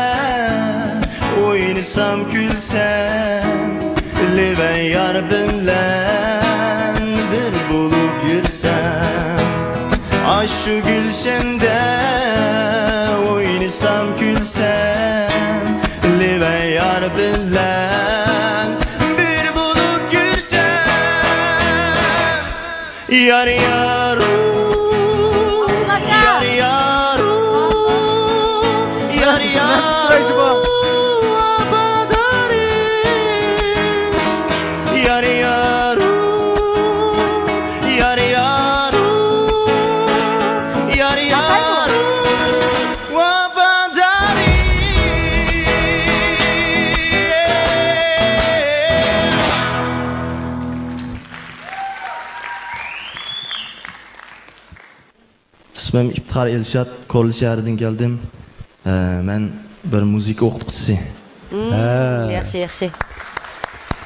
ئوينىسام، كۈلسەم، لېۋەن يار بىلەن بىر بولۇپ يۈرسەم. ئاشۇ گۈلشەندە ئوينىسام، كۈلسەم، لېۋەن يار بىلەن بىر بولۇپ يۈرسەم. يار يار، ئابدۇللا ئاكا. يار يار، يار يار، ۋاپادارى. يار يار، يار يار، يار يار، ۋاپادارى. ئىسمىم ئىپتىخار ئىلشات، كورلا شەھىرىدىن كەلدىم. ئە، مەن بىر مۇزىكا ئوقۇتقۇچىسى. مم، ھە. ياخشى، ياخشى.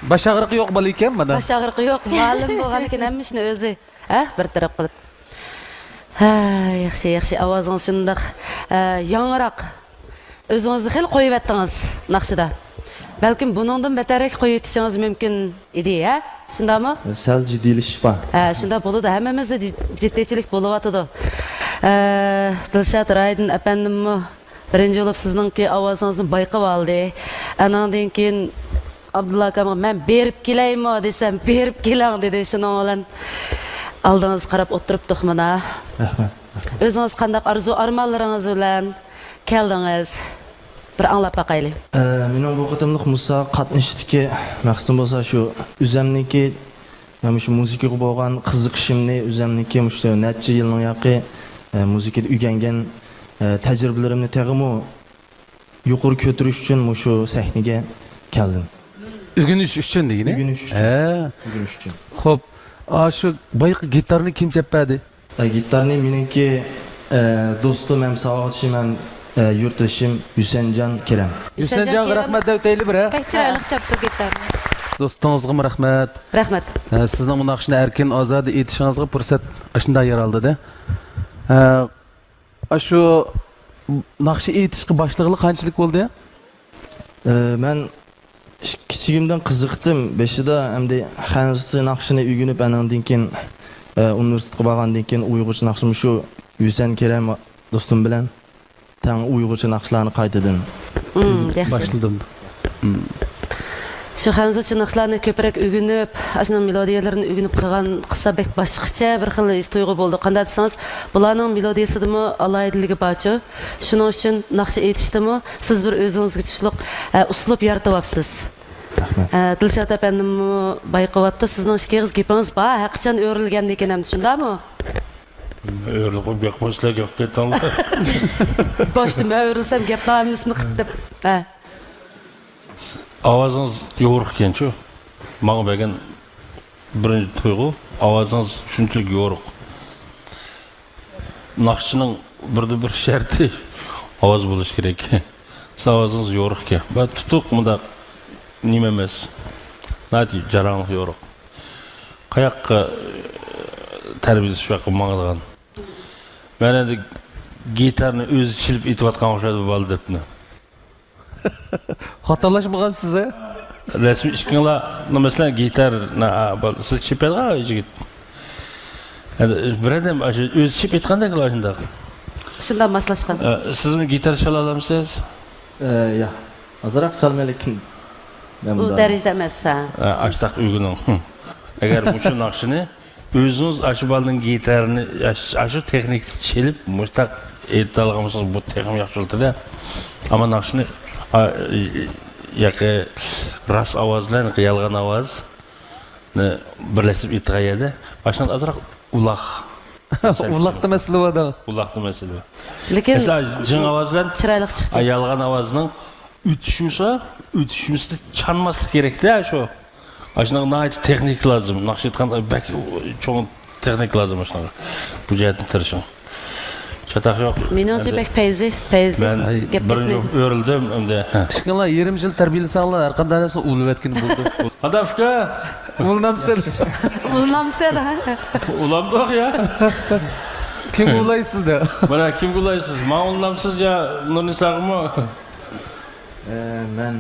باش ئاغرىقى يوق بالا ئىكەن مانا. باش ئاغرىقى يوق، مۇئەللىم بولغاندىكىن ھەممە ئىشنى ئۆزى، ھە، بىر تەرەپ قىلىپ. ھە، ياخشى، ياخشى. ئاۋازىڭىز شۇنداق، ئە، ياڭراق. ئۆزىڭىزنى خېلى قويۇۋەتتىڭىز ناخشىدا. بەلكىم بۇنىڭدىن بەتەررەك قويۇۋېتىشىڭىز مۇمكىن ئىدى، ھە؟ شۇنداقمۇ؟ سەل جىددىيلىشىش بار. ھە، شۇنداق بولىدۇ. ھەممىمىزدە جىد-، جىددىيچىلىك بولۇۋاتىدۇ. ئە، دىلشات رايدىن ئەپەندىممۇ بىرىنچى بولۇپ سىزنىڭكى ئاۋازىڭىزنى بايقىۋالدى. ئاناندىن كېيىن ئابدۇللا ئاكامغا «مەن بېرىپ كېلەيمۇ؟» دېسەم، «بېرىپ كېلىڭ» دېدى. شۇنىڭ بىلەن ئالدىڭىزغا قاراپ ئولتۇرۇپتۇق مانا. رەھمەت، رەھمەت. ئۆزىڭىز قانداق ئارزۇ-ئارمانلىرىڭىز بىلەن كەلدىڭىز؟ بىر ئاڭلاپ باقايلى. ئە، مېنىڭ بۇ قېتىملىق مۇسابىقىگە قاتنىشىشتىكى مەقسىتىم بولسا شۇ ئۆزەمنىڭكى، مەن مۇشۇ مۇزىكىغا بولغان قىزىقىشىمنى، ئۆزەمنىڭكى مۇشۇ نەچچە يىلنىڭ ياقى، ئە، مۇزىكىدا ئۆگەنگەن، ئە، تەجرىبىلىرىمنى تېخىمۇ يۇقىرى كۆتۈرۈش ئۈچۈن مۇشۇ سەھنىگە كەلدىم. ئۆگىنىش ئۈچۈن دېگىنى؟ ئۆگىنىش ئۈچۈن. ھە. ئۆگىنىش ئۈچۈن. خوپ، ئاشۇ بايىقى گىتارنى كىم چېلىپ بەردى؟ ئە، گىتارنى مېنىڭكى، ئە، دوستۇم ھەم ساۋاقدىشىم ھەم، ئە، يۇرتدىشىم ھۈسەنجان كېرەم. ھۈسەنجان ھۈسەنجانغا كېرەم. رەھمەت دەۋېتەيلى بىر، ھە؟ بەك چىرايلىق چاپتۇ گىتارنى. دوستىڭىزغىمۇ رەھمەت. رەھمەت. ھە، سىزنىڭ بۇ ناخشىنى ئەركىن، ئازادە ئېيتىشىڭىزغا پۇرسەت ئاشۇنداق يارالدى-دە. ھە، ئاشۇ ناخشا ئېيتىشقا باشلىغىلى قانچىلىك بولدى؟ ئە، مەن كىچىكىمدىن قىزىقتىم. بېشىدا ئەمدى خەنزۇچە ناخشىنى ئۆگىنىپ، ئانىڭدىن كېيىن، ئە، ئۇنىۋېرسىتېتقا بارغاندىن كېيىن ئۇيغۇرچە ناخشا، مۇشۇ ھۈسەن كېرەم دوستۇم بىلەن تەڭ ئۇيغۇرچە ناخشىلارنى قايتىدىن مم، ياخشى. باشلىدىم. مم. شۇ خەنزۇچە ناخشىلارنى كۆپرەك ئۆگىنىپ، ئاشۇنىڭ مېلودىيەلىرىنى ئۆگىنىپ قىلغان، قىلسا بەك باشقىچە بىر خىل ھېس تۇيغۇ بولىدۇ. قانداق دېسىڭىز، بۇلارنىڭ مېلودىيەسىدىمۇ ئالاھىدىلىكى بارچۇ. شۇنىڭ ئۈچۈن ناخشا ئېيتىشتىمۇ سىز بىر ئۆزىڭىزگە تۇشلۇق، ئە، ئۇسلۇب يارىتىۋاپسىز. رەھمەت. ئە، دىلشات ئەپەندىممۇ بايقىۋاپتۇ. سىزنىڭ ئىككىڭىز گېپىڭىز بار، ھەقىچان ئۆرۈلگەندىكىن ئەمدى، شۇنداقمۇ؟ ئۆرۈلۈپ قويۇپ گەپ قىلمىسىلەر، گەپ قىلىپ كەتتىڭلار. باشتا مەن ئۆرۈلسەم گەپنىڭ ھەممىسىنى قىلىپ دەپ. ھە. ئاۋازىڭىز يورۇق ئىكەنچۇ؟ ماڭا بەرگەن بىرىنچى تۇيغۇ، ئاۋازىڭىز شۇنچىلىك يورۇق. ناخشىنىڭ بىردىنبىر شەرتى ئاۋاز بولۇشى كېرەك. سىز ئاۋازىڭىز يورۇق ئىكەن. بۇ تۇتۇق مۇنداق نېمە ئەمەس. ناھايىتى جاراڭلىق يورۇق. قاياققا، ئە، تەربىيەلىشىش ياققا ماڭىدىغان. مەن ئەمدى گىتارنى ئۆزى چېلىپ ئېيتىۋاتقان ئوخشايدۇ بۇ بالا دەپنى. خاتالاشمىغانسىز، ھە؟ رەسمىي ئىككىڭلارنى، مەسىلەن، گىتار، نا-، بال-، سىز چېپىۋالغان يىگىت. ئەمدى بىر ئادەم ئاشۇ ئۆزى چېپ ئېيتقاندەك شۇنداق. شۇنداق ماسلاشقان. ئە، سىزمۇ گىتار چالالامسىز؟ ئە، يا. ئازراق چالىمەن، لېكىن ئۇ دەرىجىدە ئەمەس، ھە. ئە، ئاشتاق ئۆگىنىڭ. ئەگەر مۇشۇ ناخشىنى ئۆزىڭىز ئاشۇ بالىنىڭ گىتارىنى، ئاش-، ئاشۇ تېخنىكىدا چېلىپ، مۇشتاق ئېيتالىغان بولسىڭىز، بۇ تېخىمۇ ياخشى بولاتتى-دە. ئەمما ناخشىنى، ئا، ياقى راست ئاۋاز بىلەن يالغان ئاۋازنى بىرلەشتۈرۈپ ئېيتىدىغان يەردە، ئاشۇنداق ئازراق ئۇلاق. ئۇلاقتا مەسىلە بار-دە. ئۇلاقتا مەسىلە بار. لېكىن مەسىلەن، جىڭ ئاۋاز بىلەن، چىرايلىق چىقتى. ئا، يالغان ئاۋازنىڭ ئۆتۈشمىسى، ئۆتۈشمىسىدە چانماسلىق كېرەك-دە شۇ. ئاشۇنداق ناھايىتى تېخنىكا لازىم. ناخشا ئېيتقاندا بەك چوڭ تېخنىكا لازىم ئاشۇنداق. بۇ جەھەتتىن تىرىشىڭ. چاتاق يوق. مېنىڭچە ئەمدى بەك پەيزى، پەيزى. مەن گەپ بىرىنچى كەتمەيدۇ. بولۇپ ئۆرۈلدۈم ئەمدى. كىچىكىڭلار يېرىم يىل تەربىيەلىسەڭلار، ھەر قانداق نەرسە ئۇلىۋەتكىلى بولىدۇ. قانداق ئۇكا؟ ئۇلىنامسەن؟ ئۇلىنامسەن، ھە؟ ئۇلامدۇق يا. كىمگە ئۇلايسىز دە؟ مانا كىمگە ئۇلايسىز؟ ماڭا ئۇلىنامسىز يا نۇرنىساغىمۇ؟ ئە، مەن،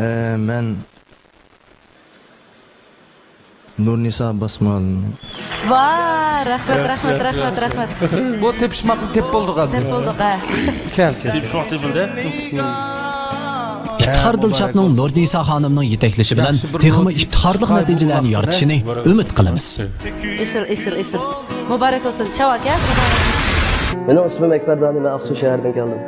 ئە، مەن نۇرنىسا باسمالىنى. ۋاي، رەھمەت، رەھمەت، رەھمەت، رەھمەت. بۇ تېپىشماقنى تېپىپ بولدۇق ئەمدى. تېپىپ بولدۇق، ھە. كەلسە. تېپىشماق تېپىلدى. ئىپتىخار دىلشاتنىڭ نۇرنىسا خانىمنىڭ يېتەكلىشى بىلەن تېخىمۇ ئىپتىخارلىق نەتىجىلەرنى يارىتىشىنى ئۈمىد قىلىمىز. ئېسىل، ئېسىل، ئېسىل. مۇبارەك بولسۇن، چاۋاك، ھە؟ مېنىڭ ئىسمىم ئەكبەر دانى، مەن ئاقسۇ شەھىرىدىن كەلدىم.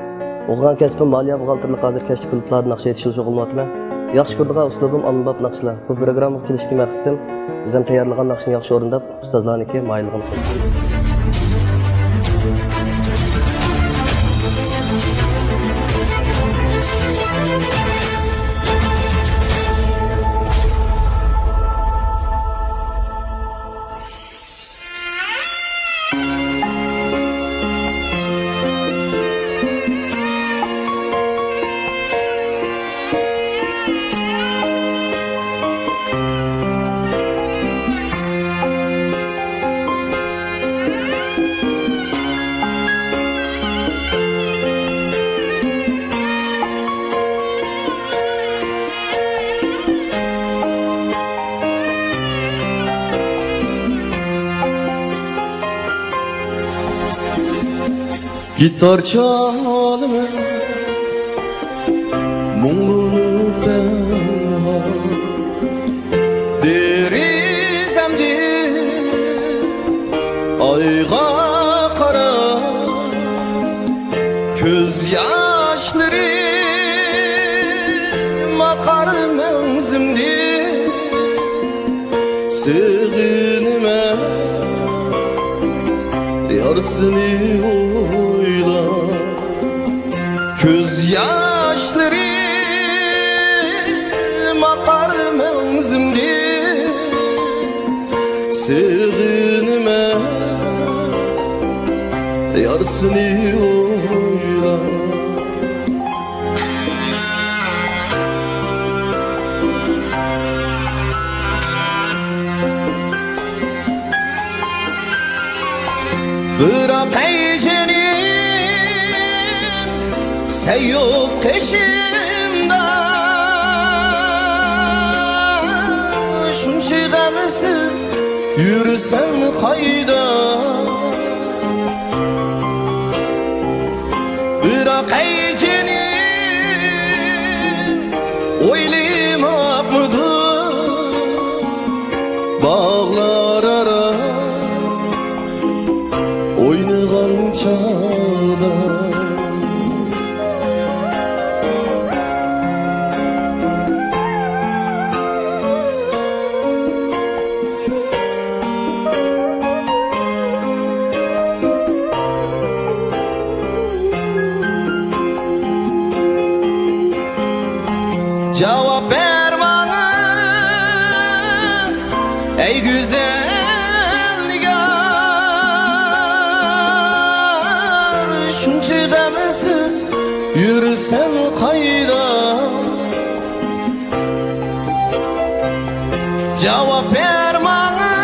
ئوقۇغان كەسپىم مالىيە بۇغالتىرلىق، ھازىر كەچلىك كۇلۇبلاردا ناخشا ئېيتىشنى شۇغۇللىنىۋاتىمەن. ياخشى كۆرىدىغان ئۇسلۇبىم ئاممىباب ناخشىلار. بۇ پروگراممىغا كېلىشتىكى مەقسىتىم، ئۆزۈم تەييارلىغان ناخشىنى ياخشى ئورۇنداپ، ئۇستازلارنىڭكى ماھىرلىقىنى قىلىش. گىتار چالىمەن، مۇڭلىنىپ تەنھا. دېرىزەمدىن ئايغا قاراپ، كۆز ياشلىرىم ئاقار مەڭزىمدىن. سېغىنىمەن يار سېنى ئويلاپ. كۆز ياشلىرىم ئاقار مەڭزىمدىن، سېغىنىمەن يار سېنى ئويلاپ. بىراق ئەي جېنىم، سەن يوق قېشىمدا، شۇنچە غەمسىز يۈرسەم قايدا؟ بىراق ئەي جېنىم، ئويلىماپمىدىڭ باغلار ئارا ئوينىغان چاغدا؟ بەر ماڭا، ئەي گۈزەل نىگار، شۇنچە غەمسىز يۈرسەم قايدا؟ جاۋاب بەر ماڭا،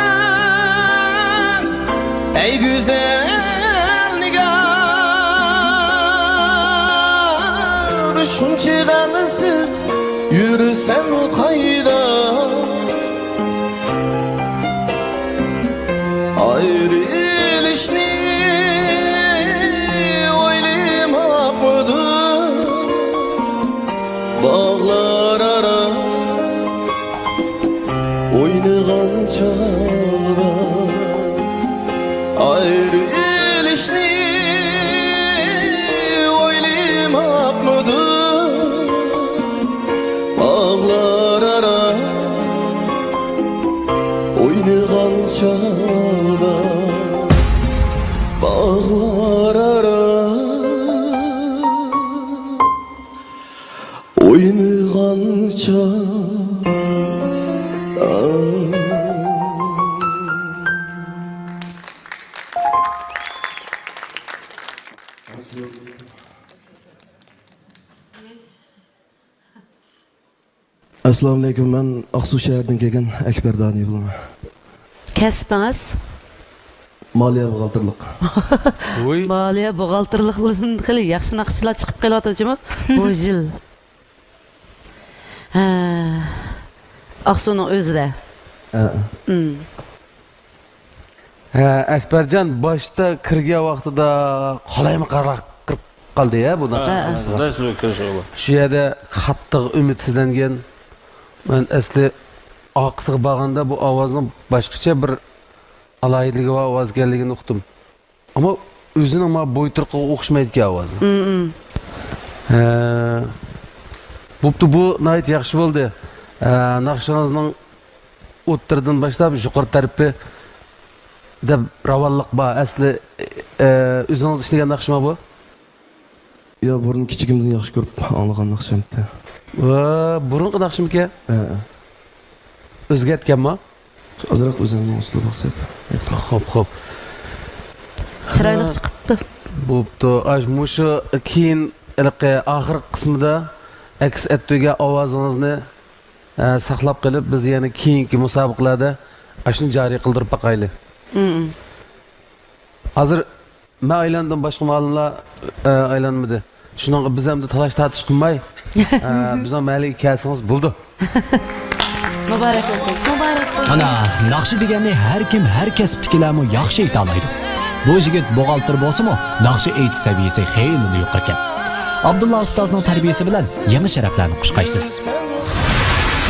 ئەي گۈزەل نىگار، شۇنچە غەمسىز يۈرسەم قايدا؟ ئايرىلىشنى ئويلىماپمىدىڭ؟ باغلار ئارا ئوينىغان چاغدا، ئايرىلىشنى ئويلىماپمىدىڭ؟ باغلار ئارا ئوينىغان چاغدا، باغلار ئارا ئوينىغان چاغدا. ئەسسالامۇئەلەيكۇم، مەن ئاقسۇ شەھىرىدىن كەلگەن ئەكبەر دانىيە بولىمەن. كەسپىڭىز؟ مالىيە بوغالتىرلىق. ۋۇي. مالىيە بوغالتىرلىقىدىن خېلى ياخشى ناخشىلار چىقىپ قېلىۋاتىدۇ جۇمۇ بۇ يىل. ھە. ئاقسۇنىڭ ئۆزىدە. ھە. ئىم. ھە، ئەكبەرجان باشتا كىرگەن ۋاقتىدا قالايمىقانراق كىرىپ قالدى يا بۇ ناخشا. ھە، ھە. شۇ يەردە قاتتىق ئۈمىدسىزلەنگەن. مەن ئەسلى ئارقىسىغا بارغاندا بۇ ئاۋازنىڭ باشقىچە بىر ئالاھىدىلىكى بار ئاۋاز ئىكەنلىكىنى ئۇقتۇم. ئەمما ئۆزىنىڭ مانا بويتۇرقىغا ئوخشىمايدىكەن ئاۋازى. ھە. بوپتۇ، بۇ ناھايىتى ياخشى بولدى. ھە، ناخشىڭىزنىڭ ئوتتۇرىدىن باشلاپ يۇقىرى تەرىپى دەپ راۋانلىق بار. ئەسلى، ئە، ئۆزىڭىز ئىشلىگەن ناخشىما بۇ؟ يا، بۇرۇن كىچىكىمدىن ياخشى كۆرۈپ ئاڭلىغان ناخشامتى. ۋە بۇرۇنقى ناخشىمىكەن؟ ھە. ئۆزگەرتكەنما؟ ئازراق ئۆزۈمنىڭ ئۇسلۇبىغا سەپ. خوپ، خوپ. چىرايلىق چىقىپتۇ. بوپتۇ. ئاش مۇشۇ كېيىن ھېلىقى ئاخىرقى قىسمىدا ئەكس ئەتتۈرگەن ئاۋازىڭىزنى، ئە، ساقلاپ قېلىپ، بىز يەنە كېيىنكى مۇسابىقىلەردە ئاشۇنى جارى قىلدۇرۇپ باقايلى. ھازىر مەن ئايلاندىم، باشقا مۇئەللىملەر، ئە، ئايلانمىدى. شۇنىڭغا بىز ئەمدى تالاش-تارتىش قىلماي، ئە، بىزنىڭ مەھەللىگە كەلسىڭىز بولىدۇ. مۇبارەك بولسۇن. مۇبارەك بولسۇن. ئانا، ناخشا دېگەننى ھەر كىم، ھەر كەسىپتىكىلەرمۇ ياخشى ئېيتالايدۇ. بۇ يىگىت بوغالتىر بولسىمۇ، ناخشا ئېيتىش سەۋىيەسى خېلىلا يۇقىرىكەن. ئابدۇللا ئۇستازنىڭ تەربىيەسى بىلەن يېڭى شەرەپلەرنى قۇچقايسىز.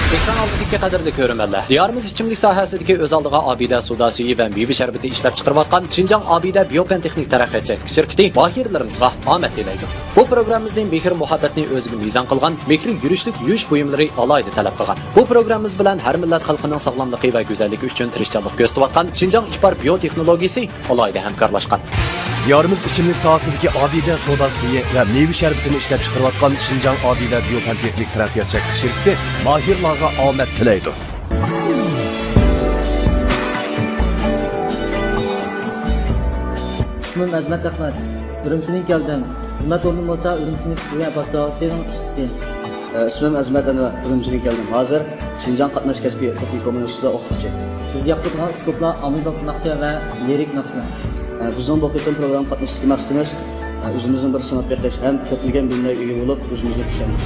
ئېكران ئالدىدىكى قەدىرلىك كۆرۈرمەنلەر، دىيارىمىز ئىچىملىك ساھەسىدىكى ئۆز ئالدىغا ئابىدە سودا سۈيى ۋە مېۋە شەربىتى ئىشلەپچىقىرىۋاتقان شىنجاڭ ئابىدە بىيو پەن تېخنىك تەرەققىيات چەكلىك شىركىتى ماھىرلىرىمىزغا ئامەت تىلەيدۇ. بۇ پروگراممىمىزنى مېھىر-مۇھەببەتنى ئۆزىگە مىزان قىلغان مېھرى يۈرۈشلۈك يۇيۇش بۇيۇملىرى ئالاھىدە تەلەپ قىلغان. بۇ پروگراممىمىز بىلەن ھەر مىللەت خەلقىنىڭ ساغلاملىقى ۋە گۈزەللىكى ئۈچۈن تىرىشچانلىق كۆرسىتىۋاتقان شىنجاڭ ئىپار بىيو تېخنولوگىيىسى ئالاھىدە ھەمكارلاشقان. دىيارىمىز ئىچىملىك ساھەسىدىكى ئابىدە سودا سۈيى ۋە مېۋە شەربىتىنى ئىشلەپچىقىرىۋاتقان شىنجاڭ ئابىدە بىيو پەن تېخنىك تەرەققىيات چەكلىك شىركىتى ماھىرلارغا ئامەت تىلەيدۇ. ئىسمىم ئەزمەت ئەخمەت. ئۈرۈمچىدىن كەلدىم. خىزمەت ئورنۇم بولسا ئۈرۈمچىنىڭ ۋە باساۋۇتىنىڭ ئىشچىسى. ئە، ئىسمىم ئەزمەت ئەنۋەر. ئۈرۈمچىدىن كەلدىم. ھازىر شىنجاڭ قاتناش كەسپى تېخنىكومىنىڭ ئۈستىدە ئوقۇتقۇچى. بىز ياقتۇرغان ئۇسلۇبلار ئاممىباب ناخشا ۋە لىرىك ناخشىلار. ئە، بىزنىڭ بۇ قېتىم پروگراممىغا قاتنىشىشتىكى مەقسىتىمىز، ئە، ئۆزىمىزنى بىر سىناپ بېقىش ھەم كۆپلىگەن بىلىملەرگە ئىگە بولۇپ، ئۆزىمىزنى كۈچلەندۈرۈش.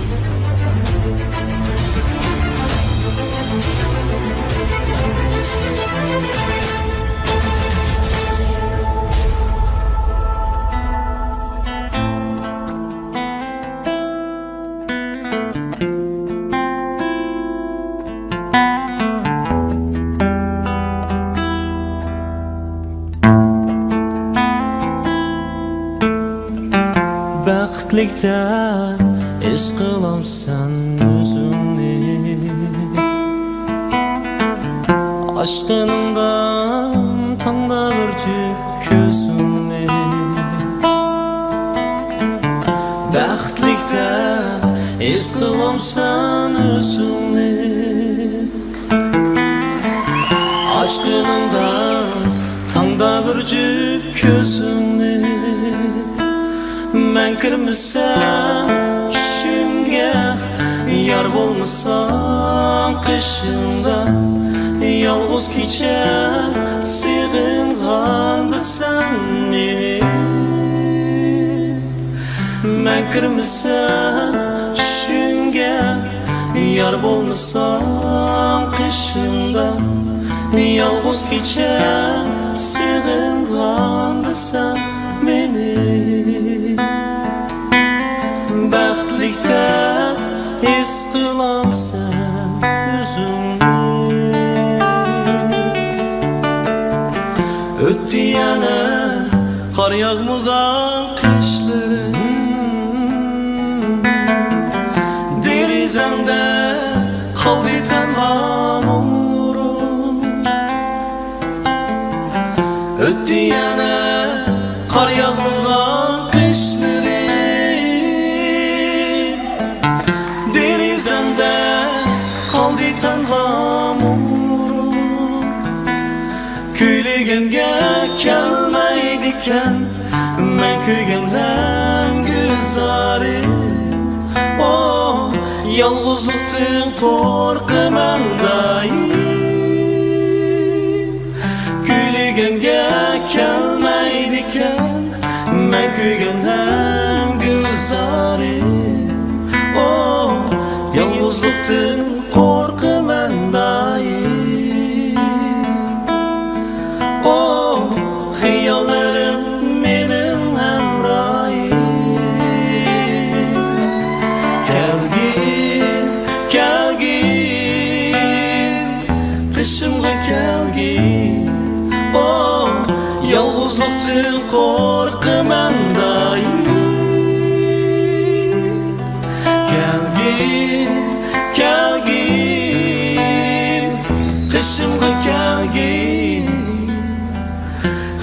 بەختلىك دەپ ھېس قىلامسەن ئۆزۈڭنى؟ ئاشقىنىڭدىن تاڭدا بىر جۈپ كۆزۈڭنى. بەختلىك دەپ ھېس قىلامسەن ئۆزۈڭنى؟ ئاچقىنىڭدا تاڭدا بىر جۈپ كۆزۈڭنى. مەن كىرمىسەم چۈشۈڭگە، يار بولمىساڭ قېشىمدا، يالغۇز كېچە سېغىنغاندا سەن مېنى. مەن كىرمىسەم چۈشۈڭگە، يار بولمىساڭ قېشىمدا، يالغۇز كېچە سېغىنغاندا سەن مېنى. بەختلىك دەپ ھېس قىلامسەن ئۆزۈڭنى؟ ئۆتتى يەنە قار ياغمىغان قىشلىرىم، دېرىزەڭدە قالدى تەنھا مۇڭلىرىم. ئۆتتى يەنە قار ياغمىغان قىشلىرىم، دېرىزەڭدە قالدى تەنھا مۇڭلىرىم. كۈيلىگەنگە كەلمەيدىكەن، مەن كۆيگەن ھەم گۈلزارىم. ئو، يالغۇزلۇقتىن قورقىمەن دائىم. كۈيلىگەنگە كەلمەيدىكەن، مەن كۆيگەن ھەم گۈلزارىم. ئو، يالغۇزلۇقتىن قورقىمەن دائىم. ئو، خىياللىرىم مېنىڭ ھەمراھىم. كەلگىن، كەلگىن، قېشىمغا كەلگىن. ئو، يالغۇزلۇقتىن قورقىمەن دائىم. كەلگىن، كەلگىن، قېشىمغا كەلگىن.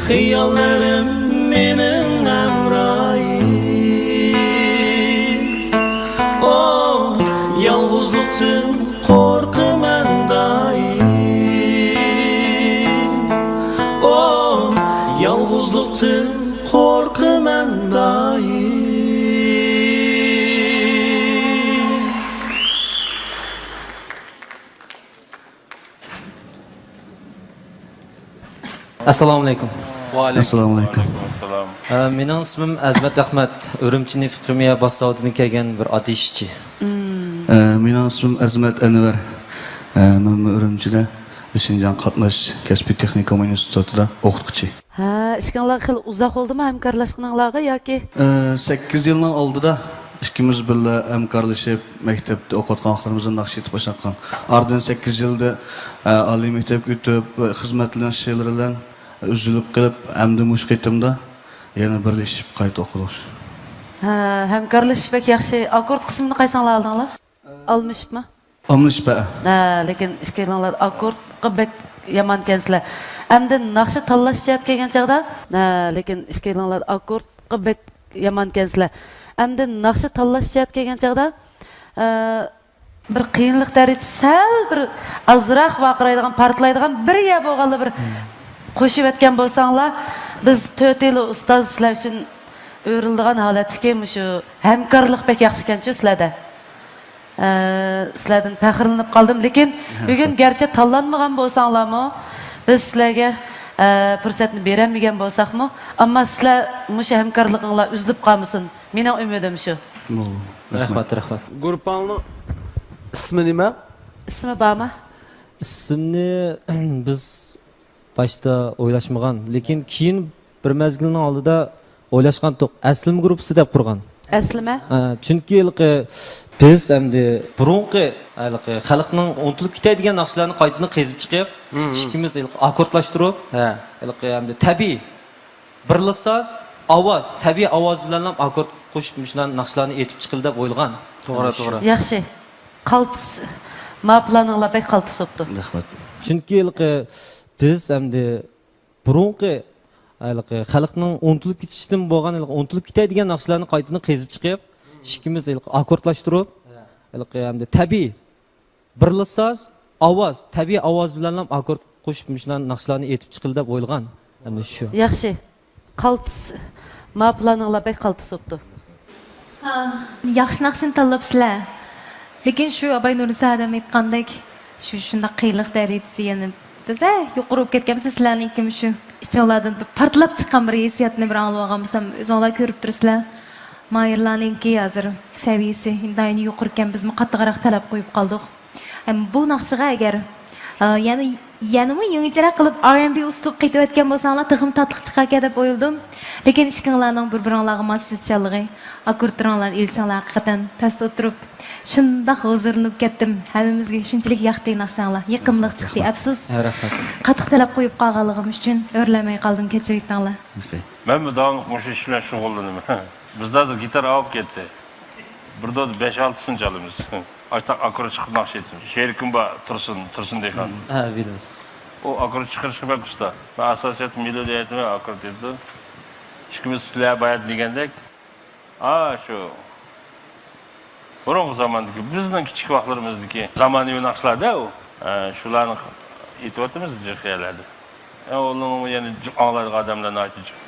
خىياللىرىم مېنىڭ ھەمراھىم. ئو، يالغۇزلۇقتىن قورقىمەن دائىم. ئو، يالغۇزلۇقتىن قورقىمەن دائىم. ئەسسالامۇئەلەيكۇم. ۋەئەلەيكۇم ئەسسالام. ئەسسالامۇئەلەيكۇم. ئە، مېنىڭ ئىسمىم ئەزمەت ئەخمەت، ئۈرۈمچى نېفىت خىمىيە باش زاۋۇتىدىن كەلگەن بىر ئاددىي ئىشچى. ئە، مېنىڭ ئىسمىم ئەزمەت ئەنۋەر. ئە، مەنمۇ ئۈرۈمچىدە شىنجاڭ قاتناش كەسپىي تېخنىكوم ئىنستىتۇتىدا ئوقۇتقۇچى. ھە، ئىككىڭلار خېلى ئۇزاق بولدىمۇ ھەمكارلاشقىنىڭلارغا ياكى؟ ئە، سەككىز يىلنىڭ ئالدىدا ئىككىمىز بىللە ھەمكارلىشىپ، مەكتەپتە ئوقۇۋاتقان ۋاقىتلىرىمىزدا ناخشا ئېيتىپ باشلىغان. ئارىدىن سەككىز يىلدا، ئە، ئالىي مەكتەپكە ئۆتۈپ، خىزمەتلىنىش شەيلىرى بىلەن ئۈزۈلۈپ قېلىپ، ئەمدى مۇشۇ قېتىمدا يەنە بىرلىشىپ قايتا ئوقۇدۇق. ھە، ھەمكارلىشىش بەك ياخشى. ئاككورد قىسمىنى قايسىڭلار ئالدىڭلار؟ ئالمىشىپمۇ؟ ئالمىشىپ، ھە. ھە، لېكىن ئىككىيلىڭلار ئاككوردقا بەك يامانكەنسىلەر. ئەمدى ناخشا تاللاش جەھەتكە كەلگەن چاغدا، ھە، لېكىن ئىككىيلىڭلار ئاككوردقا بەك يامانكەنسىلەر. ئەمدى ناخشا تاللاش جەھەتكە كەلگەن چاغدا، ئە، بىر قىيىنلىق دەرىجىسى سەل بىر ئازراق ۋارقىرايدىغان، پارتلايدىغان بىر يەر بولغانلا بىر قوشۇۋەتكەن بولساڭلار، بىز تۆتىلا ئۇستاز سىلەر ئۈچۈن ئۆرۈلىدىغان ھالەتتىكى مۇشۇ ھەمكارلىق بەك ياخشىكەنچۇ سىلەردە. ئە، سىلەردىن پەخىرلىنىپ قالدىم. لېكىن بۈگۈن گەرچە تاللانمىغان بولساڭلارمۇ، بىز سىلەرگە، ئە، پۇرسەتنى بېرەلمىگەن بولساقمۇ، ئەمما سىلەر مۇشۇ ھەمكارلىقىڭلار ئۈزۈلۈپ قالمىسۇن. مېنىڭ ئۈمىدىم شۇ. بولدى. رەھمەت، رەھمەت. گۇرۇپپاڭنىڭ ئىسمى نېمە؟ ئىسمى بارمۇ؟ ئىسىمنى بىز باشتا ئويلاشمىغان، لېكىن كېيىن بىر مەزگىلنىڭ ئالدىدا ئويلاشقانتۇق، ئەسلىمە گۇرۇپپىسى دەپ قۇرغان. ئەسلىمە؟ ئە، چۈنكى ھېلىقى بىز ئەمدى بۇرۇنقى ھېلىقى خەلقنىڭ ئۇنتۇلۇپ كېتەي دېگەن ناخشىلارنى قايتىدىن قېزىپ چىقىپ، مم، ئىككىمىز ھېلىقى ئاككوردلاشتۇرۇپ، ھە، ھېلىقى ئەمدى تەبىئىي بىرلا ساز، ئاۋاز، تەبىئىي ئاۋاز بىلەنلا ئاككورد قوشۇپ مۇشۇنداق ناخشىلارنى ئېيتىپ چىقىلى دەپ ئويلىغان. توغرا، توغرا. ياخشى. قالتىس، ما پىلانىڭلار بەك قالتىس بوپتۇ. رەھمەت. چۈنكى ھېلىقى بىز ئەمدى بۇرۇنقى ھېلىقى خەلقنىڭ ئۇنتۇلۇپ كېتىشىدىن بولغان ھېلىقى ئۇنتۇلۇپ كېتەي دېگەن ناخشىلارنى قايتىدىن قېزىپ چىقىپ، ئىككىمىز ھېلىقى ئاككوردلاشتۇرۇپ، ھېلىقى ھەمدە تەبىئىي بىرلا ساز، ئاۋاز، تەبىئىي ئاۋاز بىلەنلا ئاككورد قوشۇپ مۇشۇنداق ناخشىلارنى ئېيتىپ چىقىلى دەپ ئويلىغان. ھەمدە شۇ. ياخشى. قالتىس ما پىلانىڭلار بەك قالتىس بوپتۇ. ھا، ياخشى ناخشىنى تاللاپسىلەر. لېكىن شۇ ئاباي نۇرنىسا ئادەم ئېيتقاندەك، شۇ شۇنداق قىيىنلىق دەرىجىسى يەنە بىزە يۇقىرى بولۇپ كەتكەن بولسا، سىلەرنىڭكىمۇ شۇ ئىچىڭلاردىن بىر پارتلاپ چىققان بىر ھېسسىياتنى بىر ئاڭلىۋالغان بولسام، ئۆزۈڭلار كۆرۈپ تۇرىسىلەر. ماھىرلارنىڭكى ھازىر سەۋىيىسى ئىنتايىن يۇقىرىكەن، بىزمۇ قاتتىقراق تەلەپ قويۇپ قالدۇق. ئەم، بۇ ناخشىغا ئەگەر، ئە، يەنە، يەنىمۇ يېڭىچىراق قىلىپ ئار ئەند بى ئۇسلۇب قېتىۋەتكەن بولساڭلار، تېخىمۇ تاتلىق چىقاركەن دەپ ئويلىدىم. لېكىن ئىككىڭلارنىڭ بىر-بىرىڭلارغا ماسلىشىشچانلىقى، ئاككوردلىرىڭلارنى ئېلىشىڭلار ھەقىقەتەن پەستە ئولتۇرۇپ شۇنداق ھۇزۇرلىنىپ كەتتىم. ھەممىمىزگە شۇنچىلىك ياقتى ناخشاڭلار. يېقىملىق چىقتى، ئەپسۇس. ھە، رەھمەت. قاتتىق تەلەپ قويۇپ قالغانلىقىم ئۈچۈن ئۆرلەلمەي قالدىم، كەچۈرۈۋېتىڭلار. مەنمۇ داۋاملىق مۇشۇ ئىش بىلەن شۇغۇللىنىمەن. بىزدە ھازىر گىتار ئاۋۇپ كەتتى. بىر دودا بەش-ئالتىسىنى چالىمىز. ئاشۇنداق ئاككورد چىقىپ ناخشا ئېيتىمىز. شېرىكىم بار، تۇرسۇن، تۇرسۇن دېھقان. ھە، بىلىمىز. ئۇ ئاككورد چىقىرىشقا بەك ئۇستا. مەن ئاساسىيەتتە مېلودىيە ئېيتىمەن، ئاككورد ئېيتىدۇ. ئىككىمىز سىلەر بايا دېگەندەك، ئا، شۇ بۇرۇنقى زاماندىكى، بىزنىڭ كىچىك ۋاقىتلىرىمىزدىكى زامانىۋى ناخشىلار-دە ئۇ. ئە، شۇلارنى ئېيتىۋاتىمىز جىق يەرلەردە. ئە، ئۇنىڭ يەنە جىق ئاڭلايدىغان ئادەملەر ناھايىتى جىق.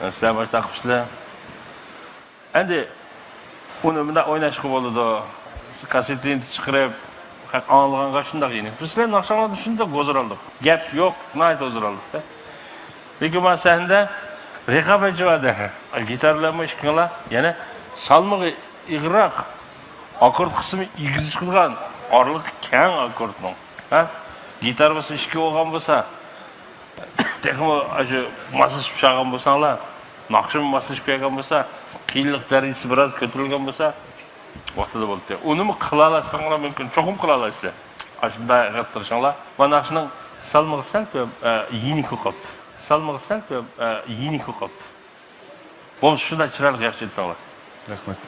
ئە، سىلەر باشتا قىپسىلەر. ئەمدى ئۇنى مۇنداق ئويناشقا بولىدۇ. كاسسېتتىنى چىقىرىپ، خەق ئاڭلىغانغا شۇنداق يېنىك. بىز سىلەر ناخشاڭلاردا شۇنداق ھۇزۇر ئالدۇق. گەپ يوق، ناھايىتى ھۇزۇر ئالدۇق. لېكىن مانا سەھنىدە رىقابەتچى بار-دە. گىتار بىلەنمۇ ئىككىڭلار يەنە سالمىقى ئېغىرراق، ئاككورد قىسمى ئېگىز چىقىدىغان، ئارىلىقى كەڭ ئاككوردنىڭ. ھە؟ گىتار بولسا ئىككى بولغان بولسا، تېخىمۇ ئاشۇ ماسلىشىپ چالغان بولساڭلار، ناخشىمۇ ماسلىشىپ كەلگەن بولسا، قىيىنلىق دەرىجىسى بىراز كۆتۈرۈلگەن بولسا، ۋاقتىدا بولاتتى. ئۇنىمۇ قىلالاشساڭلار مۇمكىن، چوقۇم قىلالايسىلەر. ئاشۇنداق قىلىپ تۇرۇشۇڭلار. مانا ناخشىنىڭ سالمىقى سەل تۆ-، ئە، يېنىك بولۇپ قاپتۇ. سالمىقى سەل تۆ-، ئە، يېنىك بولۇپ قاپتۇ. بولمىسا شۇنداق چىرايلىق ياخشى ئېيتتىڭلار. رەھمەت.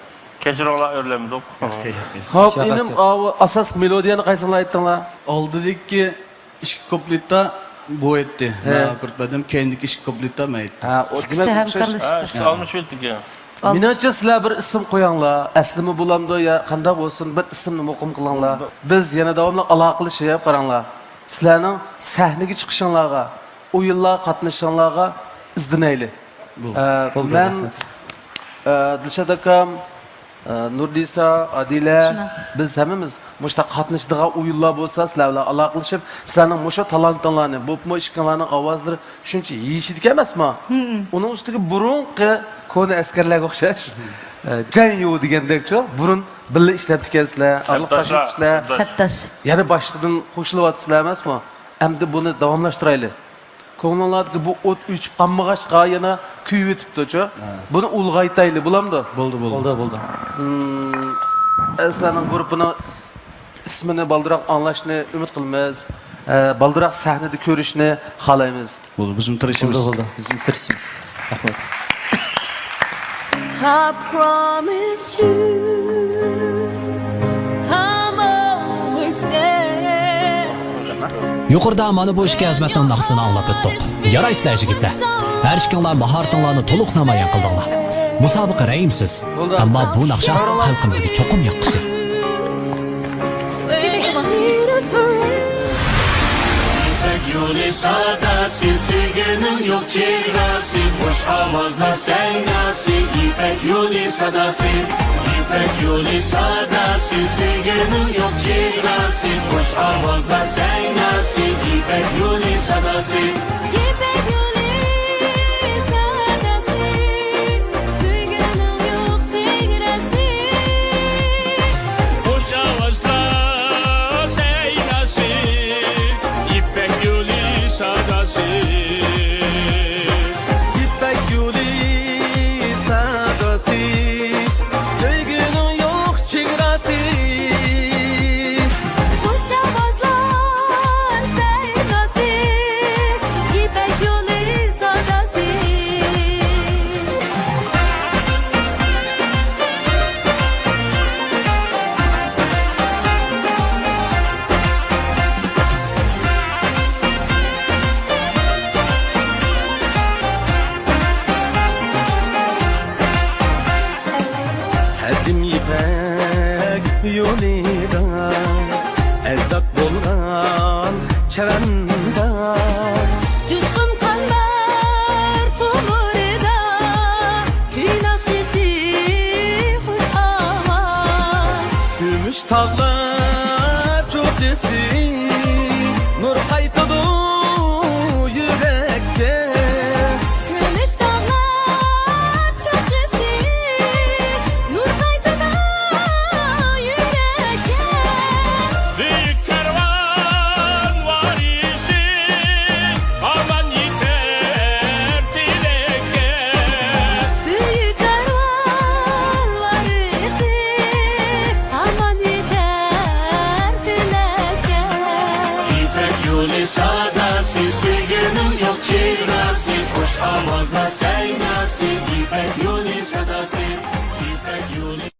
كەچۈرۈڭلار، ئۆرلەنمىدۇق. ياخشى، ياخشى. خوپ، ئىنىم، ئاۋۇ ئاساسلىق مېلودىيەنى قايسىڭلار ئېيتتىڭلار؟ ئالدىدىكى ئىككى كۇپلېتتا بۇ ئېيتتى. ھە. مەن ئاككورد بەردىم، كەينىدىكى ئىككى كۇپلېتتا مەن ئېيتتىم. ھە، ئۇ ئىككىسى دېمەك ئوخشاش. ھەمكارلىشىپتۇ. ھە، ئىشتە ئالمىشىۋېتتىكەن. مېنىڭچە سىلەر بىر ئىسىم قوياڭلار. ئەسلىمە بولامدۇ يا قانداق بولسۇن، بىر ئىسىمنى مۇقىم قىلىڭلار. بىز يەنە داۋاملىق ئالاقىلىشىپ قاراڭلار. سىلەرنىڭ سەھنىگە چىقىشىڭلارغا، ئويۇنلارغا قاتنىشىشىڭلارغا ئىزدىنەيلى. بولدى. ئە، بولدى، مەن، رەھمەت. ئە، دىلشات ئاكام، ئە، نۇردىسا، ئادىلە، شۇنداق. بىز ھەممىمىز مۇشۇنداق قاتنىشىدىغان ئويۇنلار بولسا، سىلەر بىلەن ئالاقىلىشىپ، سىلەرنىڭ مۇشۇ تالانتىڭلارنى، بولۇپمۇ ئىككىڭلارنىڭ ئاۋازلىرى شۇنچە يېيىشىدىكەن ئەمەسما؟ ھىم. ئۇنىڭ ئۈستىگە بۇرۇنقى كونا ئەسكەرلەرگە ئوخشاش، ئە، جەن يۇ دېگەندەكچۇ، بۇرۇن بىللە ئىشلەپتىكەنسىلەر، ئارىلىق سەپداشلار، تاشلىپسىلەر. سەپداش. سەپداش. يەنە باشقىدىن قوشۇلۇۋاتىسىلەر ئەمەسمۇ؟ ئەمدى بۇنى داۋاملاشتۇرايلى. كۆڭلۈڭلاردىكى بۇ ئوت ئۆچۈپ قالمىغاچقا، يەنە كۆيۈۋېتىپتۇچۇ. ھە. بۇنى ئۇلغايتايلى، بولامدۇ؟ بولدى، بولدى. بولدى، بولدى. ھىم، سىلەرنىڭ گۇرۇپپىنىڭ ئىسمىنى بالدۇراق ئاڭلاشنى ئۈمىد قىلىمىز. ئە، بالدۇراق سەھنىدە كۆرۈشنى خالايمىز. بولدى، بىزمۇ تىرىشىمىز. بولدى، بولدى. بىزمۇ تىرىشىمىز. رەھمەت. I promise you, I'm always there. يۇقىرىدا مانا بۇ ئىككى ئەزىمەتنىڭ ناخشىسىنى ئاڭلاپ ئۆتتۇق. يارايسىلەر يىگىتلەر. ھەر ئىككىڭلار ماھارىتىڭلارنى تولۇق نامايان قىلدىڭلار. مۇسابىقە رەھىمسىز. ئەمما بۇ ناخشا خەلقىمىزگە چوقۇم ياققۇسى. يىپەك يولى ساداسى، سۆيگۈنىڭ يوق چېگراسى، خۇش ئاۋازلار سەيناسى، يىپەك يولى ساداسى، يىپەك يولى ساداسى، سۆيگۈنىڭ يوق چېگراسى، خۇش ئاۋازلار سەيناسى، يىپەك يولى ساداسى. يىپەك يولى ساداسى، سۆيگۈنىڭ يوق چېگراسى. خۇش ئاۋازلار سەيناسى، يىپەك يولى ساداسى. يىپەك يولى ساداسى، سۆيگۈنىڭ يوق چېگراسى. خۇش ئاۋازلار سەيناسى، تاغلار چوققىسى نۇر